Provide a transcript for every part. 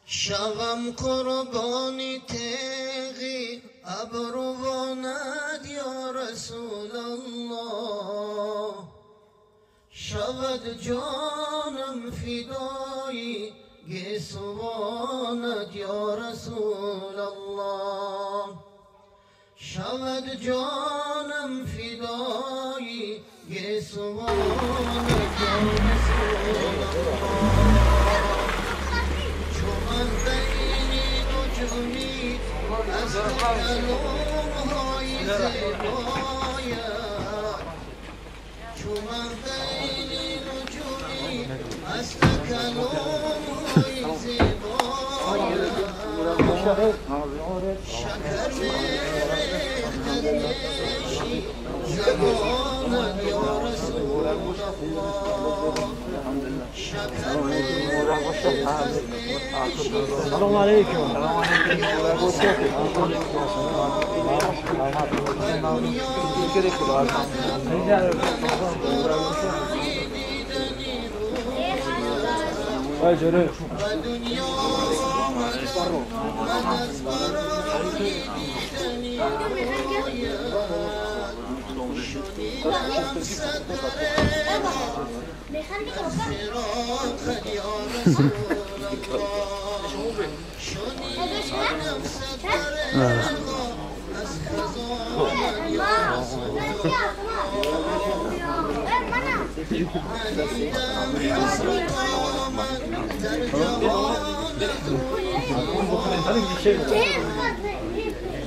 شوم قربانی تیغی ابروانت یا رسول الله، شود جانم فدایی گیسوانت یا رسول الله، شود جانم فدایی گیسوانت یا رسول الله. چو من بین نجومی از کلامهای زیبایت، چو من بین نجومی از کلامهای زیبایت، شکر می‌ریخت از نیشی زبانت یا رسول الله، شکر می‌ریخت از نیشی. السلام علیکم.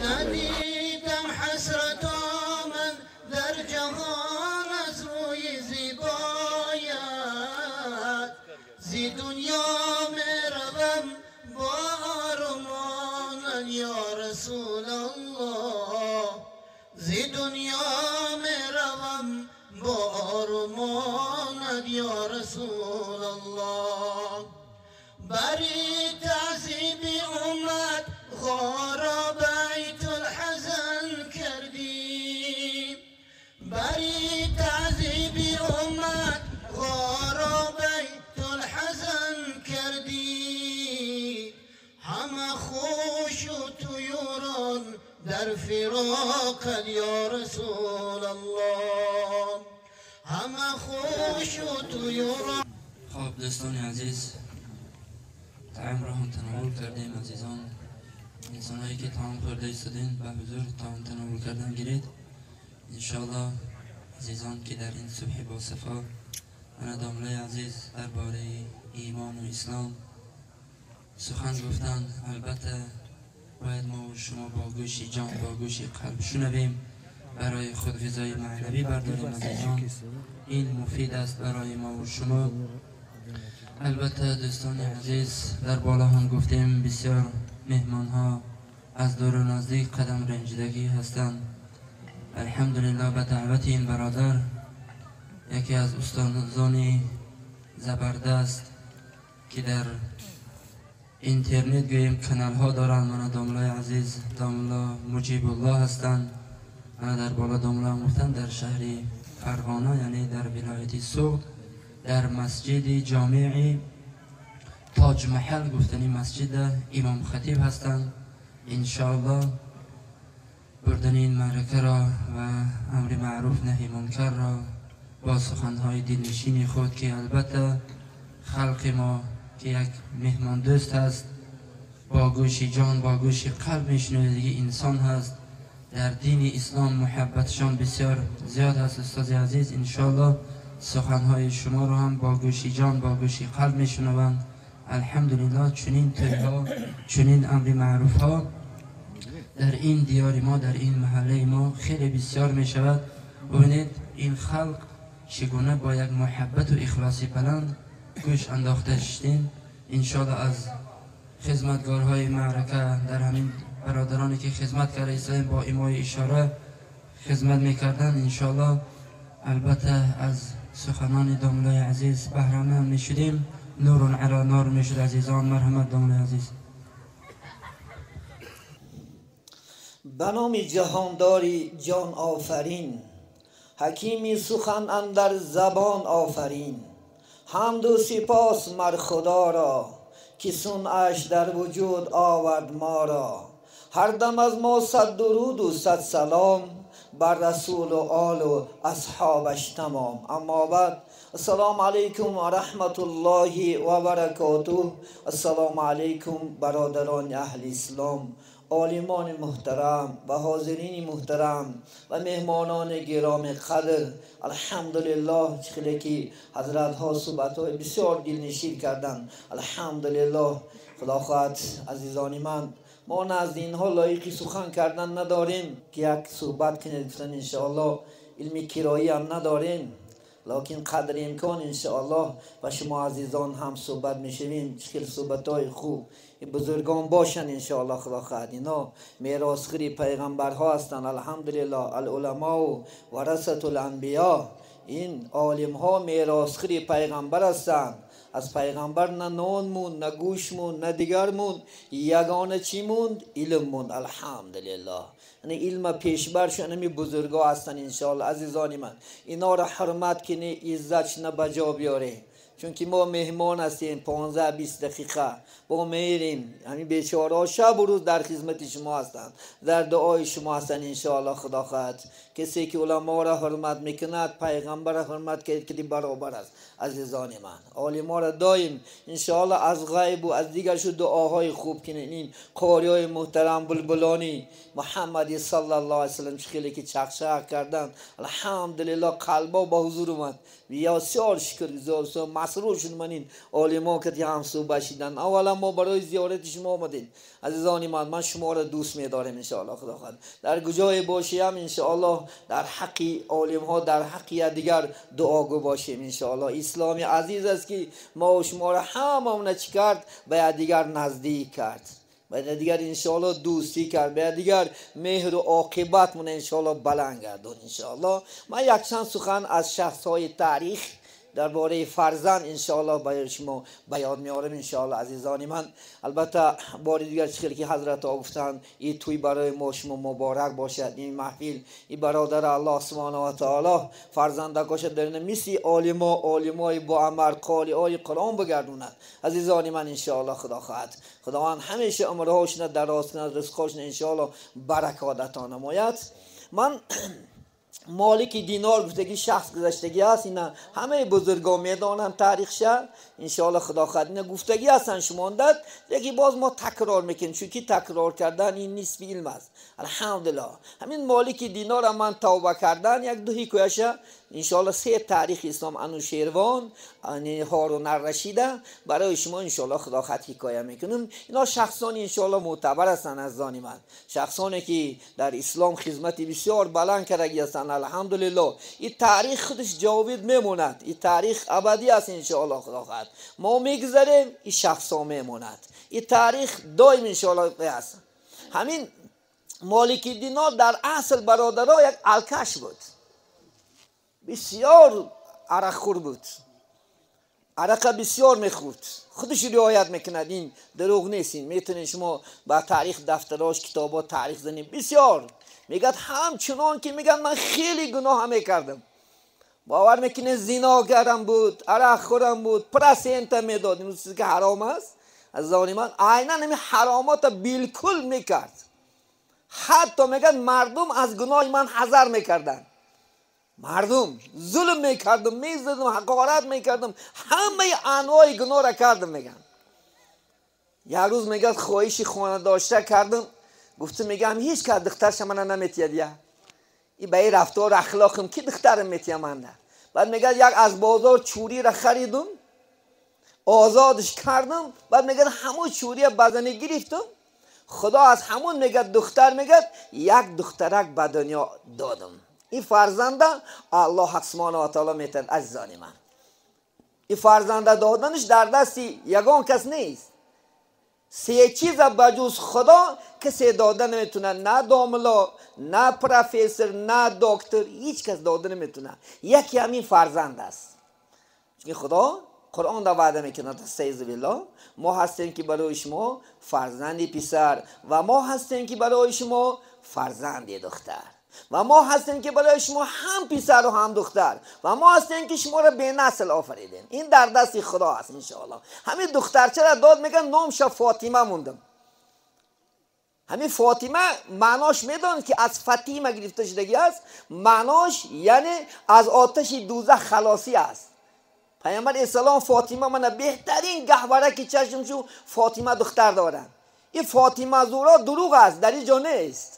ندیدم حسرت من در جهان از روی زیبایت، زی دنیا میروم با آرمان یا رسول الله، زی دنیا میروم با آرمان یا رسول الله. بری تعذیب امت غارا بیت الحزن کردی، بری تعذیب امت غارا بیت الحزن کردی، همه خوش و طیوران در فراقت یا رسول الله، همه خوش و طیوران. خب دوستان عزیز، طعام را هم تناول کردیم. عزیزان، انسانهایی که طعام خورده ایستادین به حضور طعام تناول کردن گیرید. انشاءالله عزیزان که در این صبح با صفا من داملای عزیز درباره ایمان و اسلام سخن گفتن، البته باید ما و شما با گوش جان، با گوش قلب شنویم، برای خود غذای معنوی برداریم. عزیزان این مفید است برای ما و شما. البته دوستان عزیز، در بالا هم گفتیم بسیار مهمان ها از دور و نزدیک قدم رنجیدگی هستند. الحمدلله به دعوت این برادر، یکی از استادان زبردست که در اینترنت گوییم کانال ها دارند، من داملای عزیز داملا مجیب الله هستند. من در بالا داملا هم گفتم در شهر فرغانه، یعنی در ولایت سغد، در مسجد جامع تاج محل گفتنی مسجد امام خطیب هستند. انشاءالله بردن این معرکه را و امر معروف نهی منکر را با سخنهای دلنشین خود که البته خلق ما که یک مهمان دوست هست، با گوش جان با گوش قلب میشنوه، انسان هست، در دین اسلام محبتشان بسیار زیاد هست. استاد عزیز انشاءالله سخنهای شما را هم با گوش جان با گوش قلب میشنوند. الحمدلله چنین تویها، چنین امر معروف ها در این دیار ما، در این محله ما خیلی بسیار می شود. ببینید این خلق چگونه با یک محبت و اخلاصی بلند گوش انداخته شدیم. انشاءالله از خدمتگارهای معرکه، در همین برادرانی که خدمت کرده ایستادیم با ایمای اشاره خدمت میکردن، انشاءالله البته از سخنان داملای عزیز بهره‌مند میشدیم، نور علی نور میشد. عزیزان مرحمت داملای عزیز. به نام جهانداری جان آفرین، حکیمی سخن اندر زبان آفرین، حمد و سپاس مر خدا را ки сунъаш дар вуҷуд овард моро. Ҳар дам аз мо сад дуруду сад салом бар расулу олу асҳобаш тамом. Аммо баъд, ассалому алайкум ва раҳматуллоҳи ва баракотуҳ. Ассалому алайкум бародарони аҳли ислом, олимони муҳтарам ва ҳозирини муҳтарам ва меҳмонони гироми қадр. Алҳамдулиллоҳ, чӣ хеле ки ҳазратҳо суҳбатҳои бисёр дилнишин карданд. Алҳамдулиллоҳ, худо хоҳад азизони ман, мо назди инҳо лоиқи сухан кардан надорем ки як суҳбат кунед гуфтан иншоаллоҳ, илми кироӣ ҳам надорем, лекин қадри имкон иншоаллоҳ ба шумо азизон ҳам суҳбат мешавем. Чӣ хел суҳбатҳои хуб бузургон бошанд иншоаллоҳ, худо хоҳад. Ино меросхӯри пайғамбарҳо ҳастанд. Алҳамдулиллоҳ, алуламоу варасатул анбиё, ин олимҳо меросхӯри пайғамбар ҳастанд. Аз пайғамбар на нон монд, на гӯш монд, на дигар монд, ягона чӣ монд? Илм монд. Алҳамдулиллоҳ, яъне илма пешбар шуд ҳамин бузургҳо ҳастанд иншоаллоҳ. Азизони ман, инҳоро ҳурмат кунед, иззатшона ба ҷо биёред, чунки мо меҳмон ҳастем. 15-20 дақиқа бо мерем. Ҳамин бечораҳо шабу рӯз дар хизмати шумо ҳастанд, дар дуои шумо ҳастанд иншоаллоҳ, худо хоҳад. Касе ки уламоро ҳурмат мекунад, пайғамбарро ҳурмат кард, баробар аст. Азизони ман, олиморо доим иншоаллоҳ аз ғайбу аз дигаршу дуоҳои хуб кунед. Ин қориҳои муҳтарам, булбулони Муҳаммади саллаллоҳу алайҳи васаллам, чӣ хеле ки чақчақ карданд, алҳамдулиллоҳ, қалбо ба ҳузур омад. Бисёр шукр, масрур шуд ман ин олимо ки ҳамсӯҳбат шидан. Аввалан мо барои зиёрати шумо омадем. Азизони ман, ман шуморо дӯст медорам иншоаллоҳ, худо хоҳад. Дар куҷое бошем иншоаллоҳ дар ҳаққи олимҳо, дар ҳаққи якдигар дуогӯ бошем иншоаллоҳ. Исломи азиз аст ки мо шуморо ҳамаона чӣ кард? Ба якдигар наздик кард, ба якдигар иншоаллоҳ дӯстӣ кард, ба якдигар меҳру оқибатмона иншоаллоҳ баланд гардон иншоаллоҳ. Ман якчанд сухан аз шахсҳои таърих дар бораи фарзанд иншоаллоҳ барои шумо ба ёд меорам иншоаллоҳ. Азизони ман, албатта бори дигар чӣ хел ки ҳазратҳо гуфтанд, ин тӯй барои мо шумо муборак бошад, ин маҳфил, ин бародар Аллоҳ субҳонаҳу ва таоло фарзандакоша дар мисли олимо, олимои боамал, қолиҳои Қуръон бигардонад. Азизони ман, иншоаллоҳ худо хоҳад, худованд ҳамеша умрҳошона дароз кунад, ризқҳошона иншоаллоҳ баракот ато намояд. Ман Молики Динор гуфтагӣ шахс гузаштагӣ аст, ина ҳамаи бузургон медонанд таърихша иншоаллоҳ, худо хоҳад. Ина гуфтагӣ ҳастанд шумондад, лекин боз мо такрор мекунем, чунки такрор кардан ин нисфи илм аст. Алҳамдулиллоҳ, ҳамин Молики Динора ман тавба кардан як ду ҳикояша иншоаллоҳ, се таърихи ислом, Анушервон, Ҳорун ар-Рашида барои шумо иншоаллоҳ худо хоҳад ҳикоя мекунем. Ино шахсони иншоаллоҳ мӯътабар ҳастанд азизони ман, шахсоне ки дар ислом хизмати бисёр баланд кардагӣ ҳастанд. Алҳамдулиллоҳ, ин таърих худаш ҷовид мемонад, ин таърих абадӣ аст иншоаллоҳ, худо хоҳад. Мо мегузарем, ин шахсҳо мемонад, ин таърих доим иншоаллоҳ аст. Ҳамин Молики Динор дар асл бародаро як алкаш буд, бисёр арақхӯр буд, арақа бисёр мехӯрд, худаш риоят мекунад, ин дурӯғ нест, ин метавонед шумо ба таърих дафтарош, китобҳо таърих занед. Бисёр мегӯяд, ҳамчунон ки мегӯяд ман хеле гуноҳ мекардам, бовар мекунед, зиногарам буд, арақхӯрам буд, процента медод, ин чизе ки ҳаром аст азизони ман, айнан ҳамин ҳаромотро билкул мекард. Ҳатто мегӯяд мардум аз гуноҳи ман ҳазар мекарданд, мардум зулм мекардам, мезадам, ҳақорат мекардам, ҳамаи анвои гуноҳро кардам мегӯянд. Як рӯз мегӯяд хоҳиши хона дошта кардам, гуфтам мегӯям ҳеҷ кас духтарша мана наметиҳад, я ин ба ин рафтору ахлоқам ки духтарам метиҳад манда. Баъд мегӯяд як аз бозор чӯриро харидум, озодш кардам, баъд мегӯяд ҳамон чӯрия ба занӣ гирифтам, худо аз ҳамон мегӯяд духтар, мегӯяд як духтарак ба дунё додам. Ин фарзанда Аллоҳ субҳонаҳу ва таоло метиҳад азизони ман. Ин фарзанда доданаш дар дасти ягон кас нест. Се чиза ба ҷуз худо касе дода наметавонад, на домло, на профессор, на доктор, ҳеҷ кас дода наметавонад. Яке ҳамин фарзанд аст. Чунки худо Қуръон да ваъда мекунад, астаизу биллоҳ, мо ҳастем ки барои шумо фарзанди писар ва мо ҳастем ки барои шумо фарзанди духтар. و ما هستیم که برای شما هم پسر و هم دختر، و ما هستیم که شما را به نسل آفریدیم. این در دست خدا است انشاءالله. همین دختر چرا داد میگن نامش فاطمه موندم. همین فاطمه معناش میدون که از فاطمه گرفته شدگی است، معناش یعنی از آتش دوزخ خلاصی است. پیامبر اسلام فاطمه من بهترین گهواره که چشم شو فاطمه دختر دارن. این فاطمه زورا دروغ است، در اینجا نیست.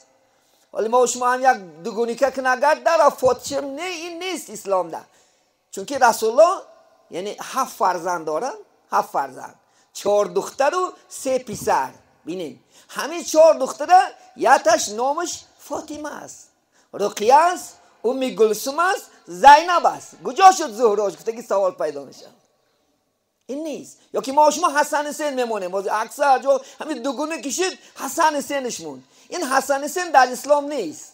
ولی ما شما هم یک دوگونیکه که نگرد در فاطمه نه، این نیست اسلام ده. چون که رسول الله یعنی 7 فرزند دارن، 7 فرزند، 4 دختر و 3 پسر. ببینید همین 4 دختره یکیش نامش فاطمه است، رقیه است، ام گلثوم است، زینب است. کجا شد زهراش؟ گفته که سوال پیدا میشه. این نیست. یا که ما شما حسن حسین میمونیم، باز اکثر جا همین دوگونه کشید حسن حسینش مون. این حسن حسین در اسلام نیست.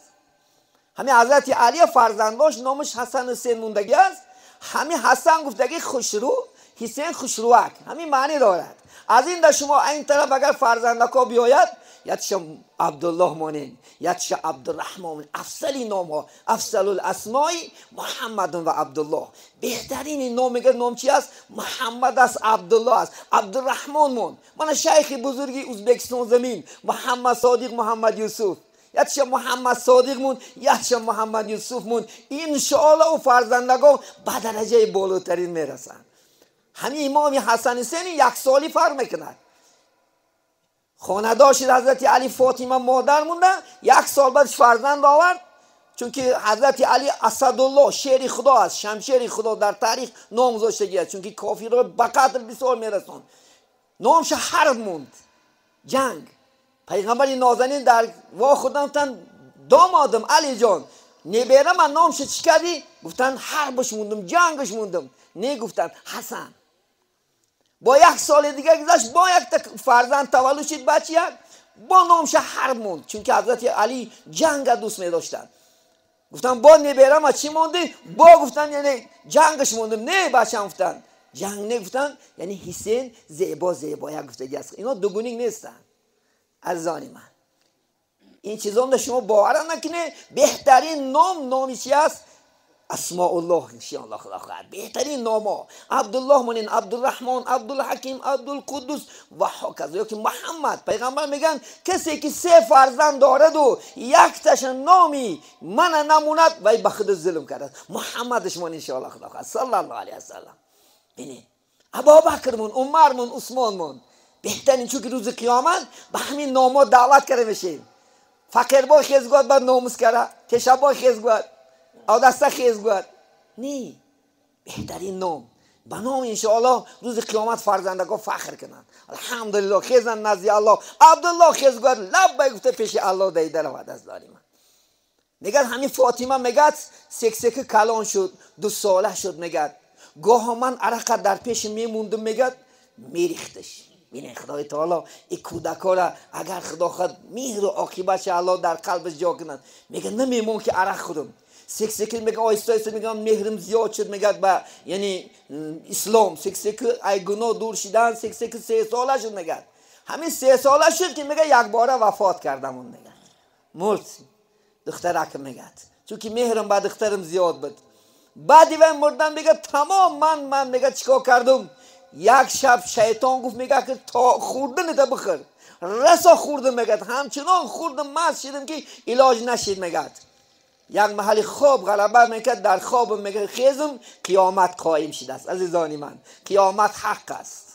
همین حضرت علی فرزنداش نامش حسن حسین موندگی است. همین حسن گفتگی خوشرو، حسین خوشروک، همین معنی دارد. از این در شما این طرف اگر فرزندکا بیاید، یکیش عبدالله مانین، یکیش عبدالرحمن، افضل نام ها، افضل الاسماء محمد و عبدالله. بهترین نام میگه نام چی است؟ محمد است، عبدالله است، عبدالرحمن مون. من شیخ بزرگی ازبکستان زمین محمد صادق محمد یوسف، یکیش محمد صادق مون، یکیش محمد یوسف مون. ان شاء الله او فرزندگان به درجه بالاترین میرسند. همین امام حسن حسین یک سالی فرق میکند. خانه‌دار شد حضرت علی، فاطمه مادر مونده، یک سال بعدش فرزند آورد. چون که حضرت علی اسدالله، شیر خدا است، شمشیر خدا در تاریخ نام گذاشتگی است، چون که کافر را به قتل بسیار میرساند. نامش حرب موند، جنگ. پیغمبر نازنین در وا خوردن گفتن دامادم علی جان، نبیره من نامش چی کردی؟ گفتن حربش موندم، جنگش موندم. نه، گفتن حسن. با یک سال دیگه گذشت، با یک فرزند تولد شد بچه یک، با نامش حرب موند، چون که حضرت علی جنگ دوست می داشتن. گفتن با نبیره ما چی موندی؟ با گفتن یعنی جنگش موندم. نه بچه هم گفتن جنگ نه، گفتن یعنی حسین زیبا زیبا یک گفتگی است. اینا دوگونیک نیستن عزیزان من. این چیزا هم شما باور نکنه. بهترین نام نامی چی است؟ اسماء الله ان شاء الله خدا خواهد. بهترین نام ها عبدالله مونین، عبدالرحمن، عبدالحکیم، عبدالقدوس و هکذا. یا که محمد. پیغمبر میگن کسی که 3 فرزند دارد و یک تاش نامی من نموند وی به خود ظلم کرد. محمدش مون ان شاء الله خدا خواهد صلی الله علیه و سلم. ببینید ابوبکر مون، عمر مون، عثمان مون، بهترین. چون که روز قیامت به همین نام ها دعوت کرده میشیم. فقیر با خیز گوید بعد ناموس کرده، تشبا با خیز گوید، او دسته خیز گوید. نه، بهترین نام به نام انشاءالله روز قیامت فرزندگان فخر کنند. الحمدلله خیزن نزدی الله. عبدالله خیز گوید لب گفته پیش الله دیده رود از داریم. میگد همین فاطمه میگد سک سک کلان شد، 2 ساله شد. میگد گاه من عرق در پیش میموندم، میگد میریختش. ببینید خدای تعالی این کودکا را اگر خدا خود مهر و عاقبت الله در قلبش جا کند، میگه نمیمون که عرق خورم. سک سک میگه آیسته آیسته میگه مهرم زیاد شد، میگه با یعنی اسلام سک سک ای گناه دور شدن. سک سک 3 ساله شد، میگه همین 3 ساله شد که میگه یک باره وفات کردم. اون میگه مرد دخترک، میگه چون که مهرم با دخترم زیاد بود. بعدی و مردن میگه تمام من میگه چیکار کردم؟ یک شب شیطان گفت میگه که تا خوردن تا بخور. رسا خوردم، میگه همچنان خوردم، مست شدم که علاج نشید. میگه یک محل خواب غلبه میکرد، در خواب میگه خیزم قیامت قایم شده است. عزیزان من قیامت حق است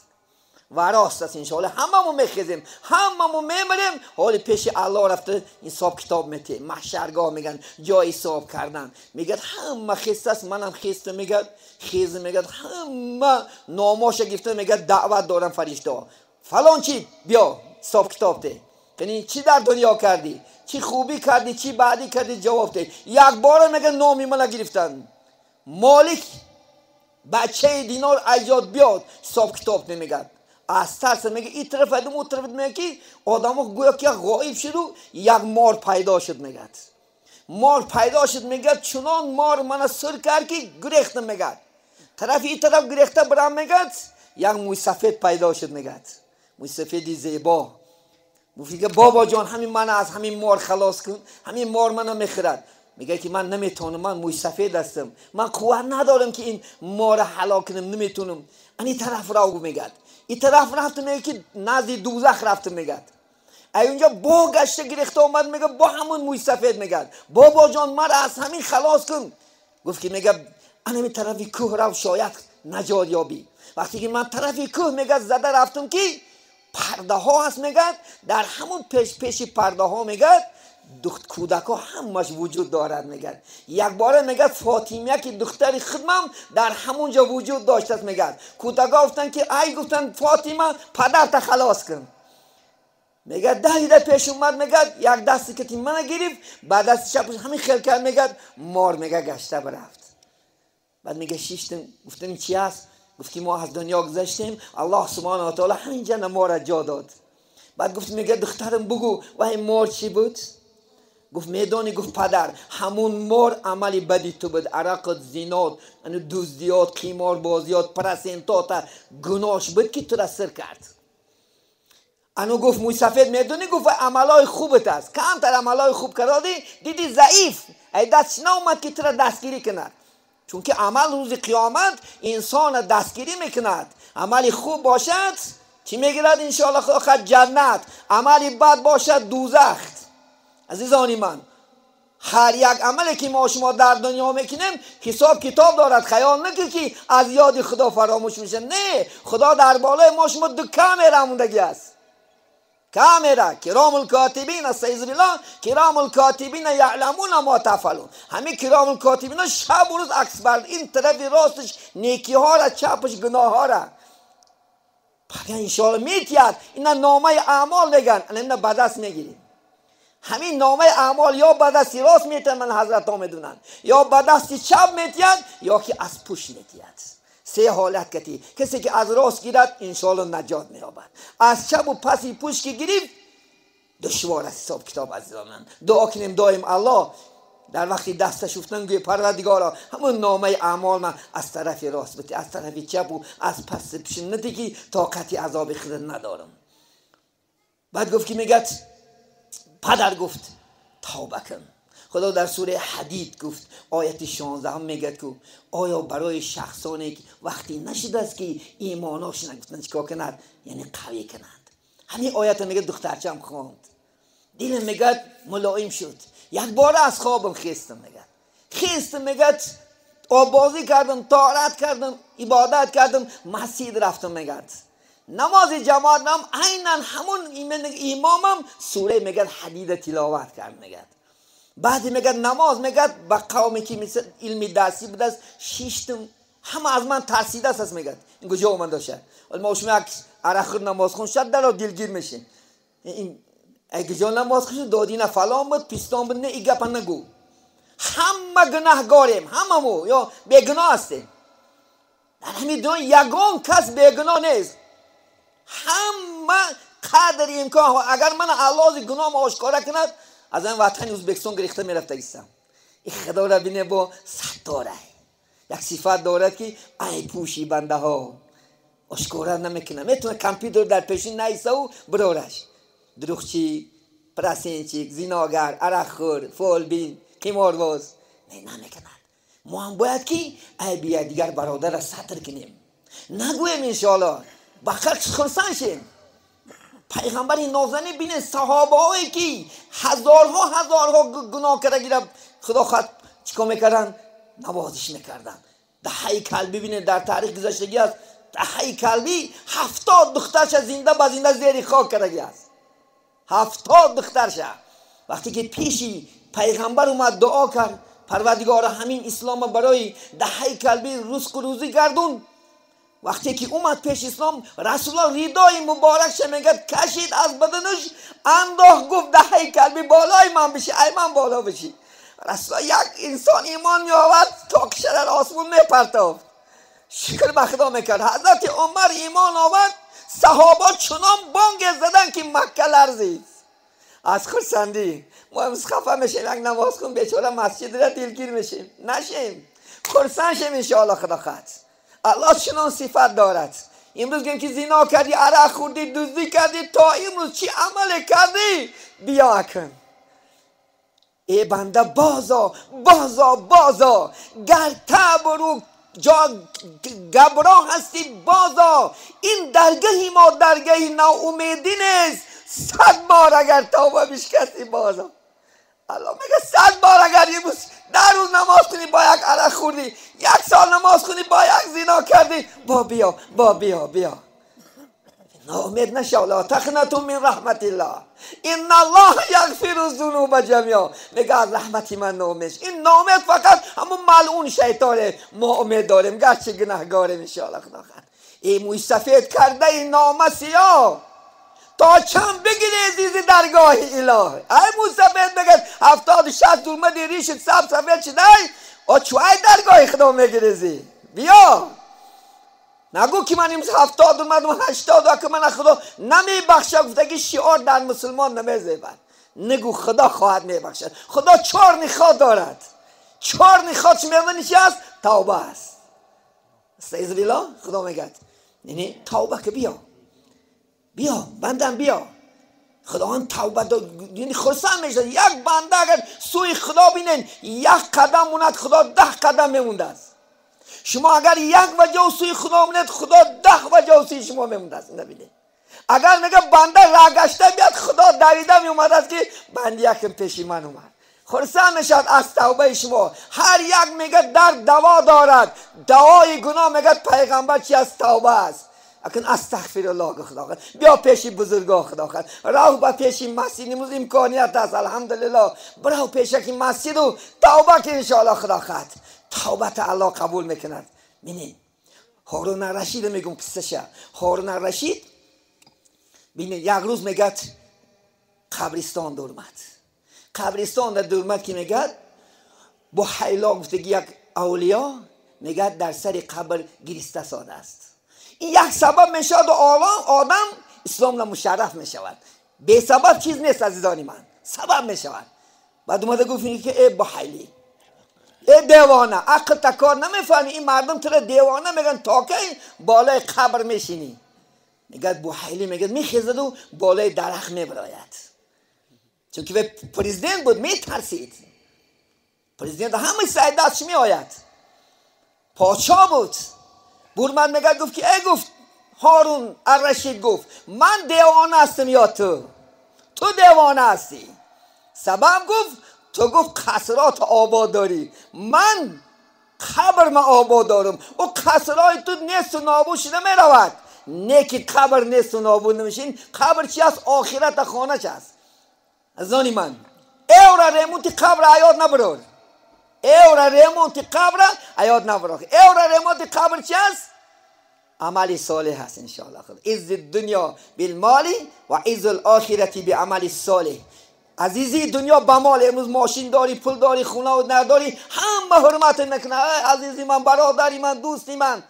و راست است انشاءالله. هممون میخیزیم، هممون میمریم، حال پیش الله رفته حساب کتاب میته، محشرگاه میگن جای حساب کردن. میگه همه خیست است، منم خیست. میگه خیز، میگه همه ناماش گرفته، میگه دعوت دارم فرشته فلان چی بیا حساب کتاب ده، یعنی چی در دنیا کردی، چی خوبی کردی، چی بعدی کردی، جواب ده. یک بار میگه نامی من گرفتن، مالک بچه دینار ایجاد بیاد حساب کتاب نمیگه. از ترس میگه این طرف ادم اون طرف میگه که آدم گویا که غایب شد و یک مار پیدا شد. میگه مار پیدا شد، میگه چنان مار من سر کرد که گریختم. میگه طرف این طرف گریخته برام، میگه یک موی سفید پیدا شد. میگه موی سفیدی زیبا، گفت بابا جان همین من از همین مار خلاص کن، همین مار منو میخورد. میگه که من نمیتونم، من موی سفید هستم، من قوت ندارم که این مار هلاک کنم، نمیتونم. این طرف راو میگه، این طرف رفت میگه که نزد دوزخ رفت میگه. ای اونجا با گشت گرفته اومد میگه با همون موی سفید میگه بابا جان مرا از همین خلاص کن. گفت که میگه انا می طرفی کوه رو شاید نجات یابی. وقتی که من طرفی کوه میگه زده رفتم که پرده ها هست میگه، در همون پیش پیش پرده ها میگه دخت کودک ها همش وجود دارد میگه. یک باره میگه فاطمه که دختر خودم در همونجا وجود داشت است میگه. کودک ها گفتن که ای گفتن فاطمه پدرت خلاص کن. میگه ده پیش اومد میگه یک دستی که من گرفت، بعد دست چپش همین خیل کرد میگه مار میگه گشته برفت. بعد میگه شیشتم گفتم چی هست؟ گفت که ما از دنیا گذشتیم، الله سبحانه و تعالی همینجا ما را جا داد. بعد گفت میگه دخترم بگو و این مار چی بود؟ گفت میدانی؟ گفت پدر همون مار عملی بدی تو بود، عرقت، زینات، دزدیات، قمار بازیات، پرسنتات، گناش بود که تو را سر کرد. انو گفت موی سفید میدونی؟ گفت عملای خوبت است، کمتر عملای خوب کردی دیدی ضعیف، ای دستش ناومد که تو را دستگیری کند. چون که عمل روز قیامت انسان دستگیری میکند. عملی خوب باشد چی میگیرد انشاءالله خدا جنت، عملی بد باشد دوزخ. عزیزانی من، هر یک عملی که ما شما در دنیا میکنیم حساب کتاب دارد. خیال نکن که از یاد خدا فراموش میشه، نه، خدا در بالای ما شما دو کامرا موندگی است. کامرا کرام الکاتبین استعیذ بالله، کرام الکاتبین یعلمون ما تفعلون. همین کرام الکاتبین شب و روز عکس بر این طرف راستش نیکی ها را، چپش گناه ها را. پس انشاءالله میتید اینا نامه اعمال میگن، اینا به دست میگیریم. همین نامه اعمال یا به دست راست میتید، من حضرت ها میدونن، یا به دست چپ میتید، یا که از پشت میتید. سه حالت کتی، کسی که از راست گیرد انشاءالله نجات مییابد، از چپ و پسی پشت که گرفت دشوار است حساب کتاب. عزیزان من دعا کنیم دائم الله در وقتی دستش افتن گوی پروردگارا همون نامه اعمال من از طرف راست بده، از طرف چپ و از پس پشت نده که طاقت عذاب خود ندارم. بعد گفت که میگه پدر گفت توبه کن. خدا در سوره حدید گفت آیت 16 هم میگه که آیا برای شخصانی که وقتی نشده است که ایماناش نگفتن چیکار کند، یعنی قوی کنند. همین آیت میگه دخترچم خواند، دلم میگه ملایم شد، یک بار از خوابم خیستم میگه، خیستم میگه آب بازی کردم، طاعت کردم، عبادت کردم، مسجد رفتم میگه، نماز جماعت نم عینا همون امامم سوره میگه حدید تلاوت کرد میگه. بعد میگه نماز میگه با قومی که مثل علمی درسی بود است شیشتم، همه از من ترسیده است میگه این کجا اومد داشت. ما شما یک عرق نماز خون شد در دلگیر میشین، این اگه جا نماز خون دادی نه فلان بود پیستان بود، نه این گپ نگو. همه گناهگاریم، هممو یا بیگناه هستیم در همین دنیا، یگان کس بیگناه نیست. همه قدر امکان اگر من الله گناهم آشکارا کند از این وطن ازبکستان گرفته میرفتگیستم. این خدا را بینه با ستاره یک صفت دارد که ای پوشی بنده ها آشکارا نمیکنه، میتونه کامپیوتر در پیشین نیسته و برارش دروغچی، پرسینچی، زیناگر، عرق خور، فالبین، قمارباز، نه نمیکند. ما هم باید که ای بیا دیگر برادر را ستر کنیم، نگویم انشاءالله با خلق خرسان شیم. پیغمبر نازنین بینه صحابه هایی که هزارها هزارها گناه کرده گیره خدا خواهد چیکار میکردن؟ نوازش میکردن. دهه کلبی بینه در تاریخ گذشتگی است، دهه کلبی 70 دخترش زنده به زنده زیر خاک کردگی است، 70 دخترش. وقتی که پیشی پیغمبر اومد دعا کرد پروردگار همین اسلام برای دهه کلبی رزق و روزی گردون. وقتی که اومد پیش اسلام رسول الله ردای مبارکش میگه کشید از بدنش انداخت، گفت دهه کلبی بالای من بشی، ای من بالا بشی. رسول الله یک انسان ایمان می آورد تاکش در آسمون میپرتافت، شکر به خدا میکرد. حضرت عمر ایمان آورد، صحابه چنان بانگ زدن که مکه لرزید از خرسندی. ما امروز خفه میشیم یک نماز خون بیچاره مسجد را دلگیر میشیم، نشیم، خرسند شیم انشاءالله خدا خواهد. الله چنان صفت دارد. امروز گیم که زنا کردی، عرق خوردی، دزدی کردی، تا امروز چی عمل کردی بیا اکن. ای بنده بازا بازا بازا، گر تبرو جا گبرا هستی بازا. این درگهی ما درگهی ناامیدی نیست. 100 بار اگر توبه بشکستی بازا. الله میگه 100 بار اگر یه روز 10 روز نماز کنی با یک عرق خوردی، 1 سال نماز کنی با یک زنا کردی، با بیا با بیا بیا. ناامید نشو. لا تقنطوا من رحمت الله ان الله یغفر الذنوب جمیعا. میگه از رحمت من ناامید. این ناامید فقط همون ملعون شیطانه. ما امید داریم گرچه گناهگاریم ان شاء الله خدا خیر. ای موی سفید کرده این نامه سیاه، تا چند بگیری عزیز درگاه اله. ای موی سفید بگه 70 60 اومدی ریشت سب سفید شده، آ چوای درگاه خدا میگیری؟ بیا نگو که من امروز 70 اومدم 80 که من خدا نمیبخشه. گفتگی شعار در مسلمان نمیزیبد. نگو خدا خواهد میبخشد. خدا 4 نخواد دارد. 4 نخواد چی میدونی چی است؟ توبه است. استعیذ بالله. خدا میگه یعنی توبه که بیا بیا بندم بیا. خداوند توبه یعنی خرسند میشه. یک بنده اگر سوی خدا بینن 1 قدم موند، خدا 10 قدم میمونده است. شما اگر 1 وجه سوی خدا موند، خدا 10 وجه سوی شما میمونده است. نبینه اگر میگه بنده راگشته بیاد، خدا دویده میومده است که بنده یکم پیشی من اومد. خرسند میشد از توبه شما. هر یک میگه در دوا دارد، دوای گناه میگه پیغمبر چی از توبه است. اکن استغفر الله خدا خد. بیا پیشی بزرگا خدا خد. راه با پیشی مسجد امروز امکانیت است الحمدلله. برو پیش که مسجد و توبه که ان شاء الله خدا خد. توبه الله قبول میکند. ببینید هارون الرشید میگم قصه‌شه. هارون الرشید ببینید یک روز میگه قبرستان دورمد. قبرستان در دورمد که میگه با حیلا گفتگی یک اولیا میگه در سر قبر گریسته ساده است. این یک سبب میشود و آدم اسلام را مشرف میشود. بی سبب چیز نیست عزیزان من، سبب میشود. بعد اومده گفت که ای بحیلی، ای دیوانه، عقل تکار نمیفهمی، این مردم تو را دیوانه میگن تا کی بالای قبر میشینی؟ میگه بحیلی میگه میخیزد و بالای درخت میبراید. چون که پرزیدنت بود میترسید. پرزیدنت همه سعی دستش میآید، پادشاه بود. برمند میگه گفت که ای گفت هارون الرشید گفت من دیوانه هستم یا تو؟ تو دیوانه هستی. سبب گفت تو گفت قصرات آباد داری، من قبر ما آباد دارم. او قصرهای تو نیست و نابود شده میرود. نه که قبر نیست و نابود نمیشین. قبر چی است؟ آخرت خانه چی است؟ از آنی من ایورا ریمونتی قبر عیاد نبرور. ایورا ریمونتی قبر عیاد نبرور. ایورا ریمونتی قبر چی است؟ عمل صالح هست انشاءالله. عز الدنیا بالمال و عز الاخرة بعمل صالح. عزیزی دنیا به مال، امروز ماشین داری، پول داری، خونه و نداری، همه حرمت میکنه. عزیزی من، برادری من، دوستی من.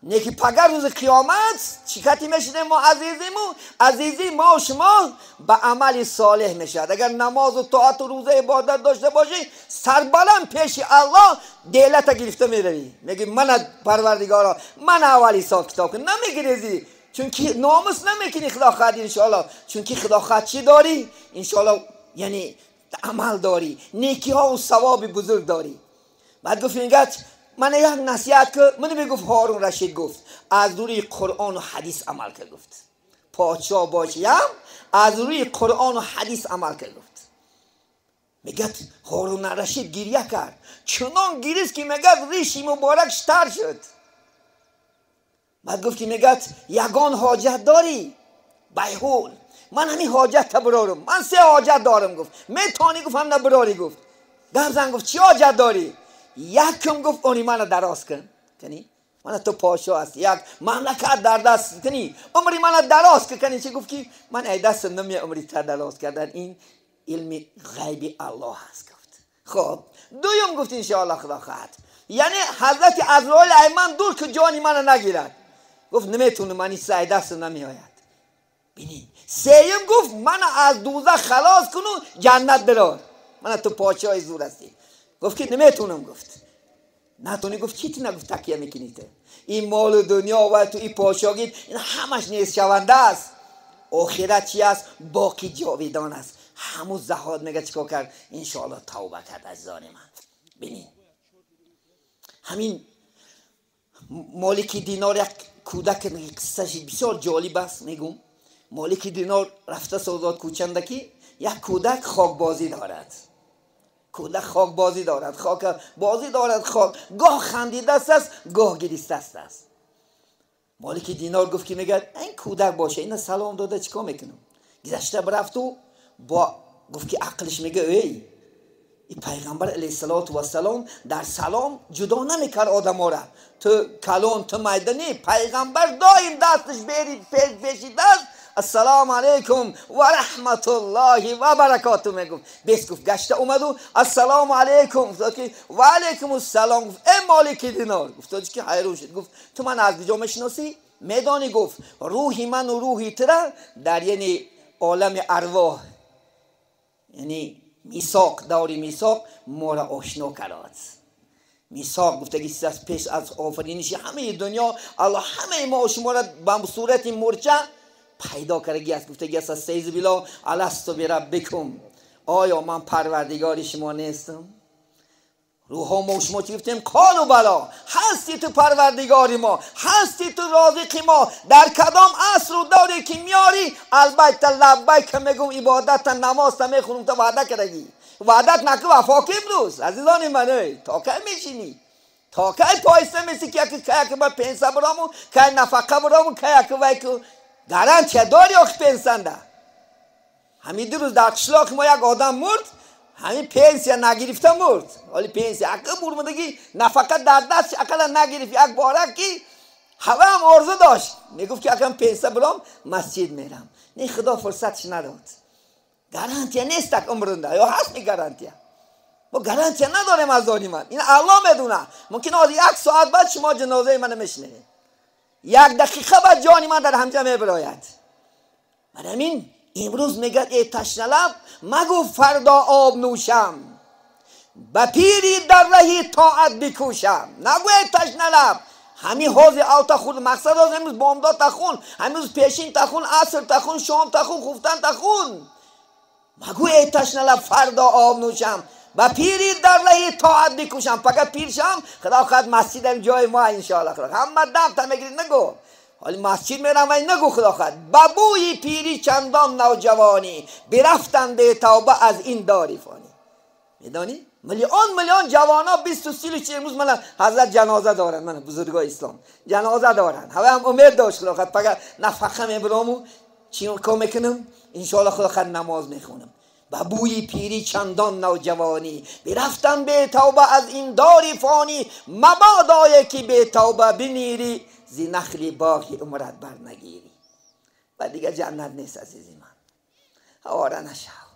نیکی پگر روز قیامت چی کتی میشینه ما عزیزیمو؟ عزیزی ما و شما به عمل صالح میشد. اگر نماز و طاعت و روزه عبادت داشته باشی، سربلند پیش الله دلت گرفته میروی. میگی من پروردگارا من اول حساب کتاب کن. نمیگریزی چون که ناموس نمیکنی خدا خواهد انشاءالله. چون که خدا خواهد چی داری انشاءالله؟ یعنی عمل داری، نیکی ها و ثواب بزرگ داری. بعد گفت اینگه من یک نصیحت که من میگفت هارون رشید گفت از روی قرآن و حدیث عمل کرد. گفت پادشاه باشیم از روی قرآن و حدیث عمل کرد. گفت میگه هارون رشید گریه کرد، چنان گریست که میگه ریشی مبارک تر شد. بعد گفت که میگه یگان حاجت داری؟ بیحول من همین حاجت برارم، من 3 حاجت دارم. گفت میتونی؟ گفت هم نبراری. گفت گفت گفت چی حاجت داری؟ یکم گفت اونی منو دراز کن، کنی من تو پادشاه هستی، یک مملکت در دست کنی، عمری منو دراز کنی. چی گفت که من ای دست نمی عمری تر دراز کردن، این علم غیب الله هست. گفت خب دویم گفت انشاءالله خدا خواهد، یعنی حضرت عزرائیل ای من دور که جانی منو نگیرد. گفت نمیتونه، من این سعی دست نمی آید. بینید سیم گفت من از دوزخ خلاص کنو جنت درار، من تو پادشاه زور هستی. گفت که نمیتونم. گفت Натони гуфт чӣ ту нагуфт такия мекунӣ ту? Ин молу дунё ва ту ин подшоҳит ин ҳамаш нест шаванда аст. Охират чи аст? Боқӣ ҷовидон аст. Ҳамун заҳод мега чикор кард? Иншоалло тавба кард. Азизони ман, бинин, ҳамин Молики Динор як кӯдак, қиссаши бисёр ҷолиб аст. Мегум, Молики Динор рафта созод кӯчанда ки як кӯдак хокбозӣ дорад. Кӯдак хокбозӣ дорад, хок бозӣ дорад, хок гоҳ хандидаст аст, гоҳ гиристаст аст. Молики Динор гуфт ки мегӯяд ин кӯдак боша, ина салом дода чикор мекунам? Гузашта бирафту бо гуфт ки ақлиш мега: эй, и пайғамбар алайҳиссалоту вассалом дар салом ҷудо намекард одамора, ту калон, ту майда не. Пайғамбар доим дасташ бери пеши даст, ассалому алайкум ва раҳматуллоҳи ва баракоту мегуфт. Бес гуфт гашта омаду ассалому алайкум гуфтод ки ва алайкум ассалом. Гуфт: э Молики Динор. Гуфтод ки ҳайрон шуд. Гуфт: ту ман аз куҷо мешиносӣ? Медонӣ, гуфт, рӯҳи ману рӯҳи тура дар яъне олами арвоҳ, яъне мисоқ, даври мисоқ моро ошно кард. Мисоқ гуфтагӣ аст, пеш аз офариниши ҳамаи дунё Аллоҳ ҳамаи мо шуморо ба сурати мурча пайдо кардагӣ аст. Гуфтагӣ аст: астаизу биллоҳ, аласту бираббикум, оё ман парвардигори шумо нестам? Рӯҳҳо мо шумо чӣ гуфтем? Қолу бало, ҳасти ту парвардигори мо, ҳасти ту розиқи мо, дар кадом асру давре ки меёрӣ, албатта лаббайка мегум, ибодата, намозта мехонум, та ваъда кардагӣ. Ваъдат наку, вафо ки имрӯз. Азизони ман, то кай мешинӣ? То кай поиста месӣ ки яки каяки ба пенса бурому, кай нафақа бурому, каяки вайку гарантия дори охи пенсанда? Ҳамин 2 рӯз дар қишлоқи мо як одам мурд, ҳамин пенсия нагирифта мурд. Ҳоли пенсия ака бурмадагӣ, нафақа дар даст ақала нагирифт. Як бора ки ҳаваам орзу дошт, мегуфт ки акам пенсия буром, масҷид мерам. Не, худо фурсатш надод. Гарантия нест так умрунда ё ҳаст ми гарантия? Мо гарантия надорем, азони ман, ин Аллоҳ медуна. Мумкин ҳозир як соат баъд шумо ҷанозаи мана мешунавед, як дақиқа баъд ҷони ман дар ҳамҷа мебирояд. Бар ҳамин имрӯз мегӯяд: э ташналаб, магӯ фардо об нӯшам, ба пирӣ дар раҳи тоат бикӯшам. Нагӯ, эй ташналаб, ҳамин ҳозир авта худ мақсад ҳозир имрӯз бомдод тахун, ҳамирӯз пешин тахун, аср тахун, шом тахун, хуфтан тахун. Магӯ, эй ташналаб, фардо об нӯшам, ба пирӣ дар раҳи тоат бикӯшам. Фақат пир шам, худо хоҳад масҷидам ҷои мо, иншоалло. Ҳама дам та мегирид, нагӯ ҳоли масҷид мерам вай, нагӯ. Худо хоҳад ба бӯи пирӣ чандон навҷавонӣ бирафтанд бетавба аз ин дори фонӣ. Медонӣ, миллион миллион ҷавоно бисту силу чи имрӯз мана ҳазрат ҷаноза доранд, мана бузургои ислом ҷаноза доранд. Ҳаваям умед дошт, худо хоҳад фақат нафақа мебирому чӣ кор мекунам, иншоалло худо хоҳад намоз мехонам. Ба бӯи пирӣ чандон навҷавонӣ бирафтам бетавба аз ин дори фонӣ. Мабодое ки бетавба бимирӣ, зи нахли боғи умрат барнагирӣ. Ва дигар ҷаннат нест, азизи ман, ҳавора нашав,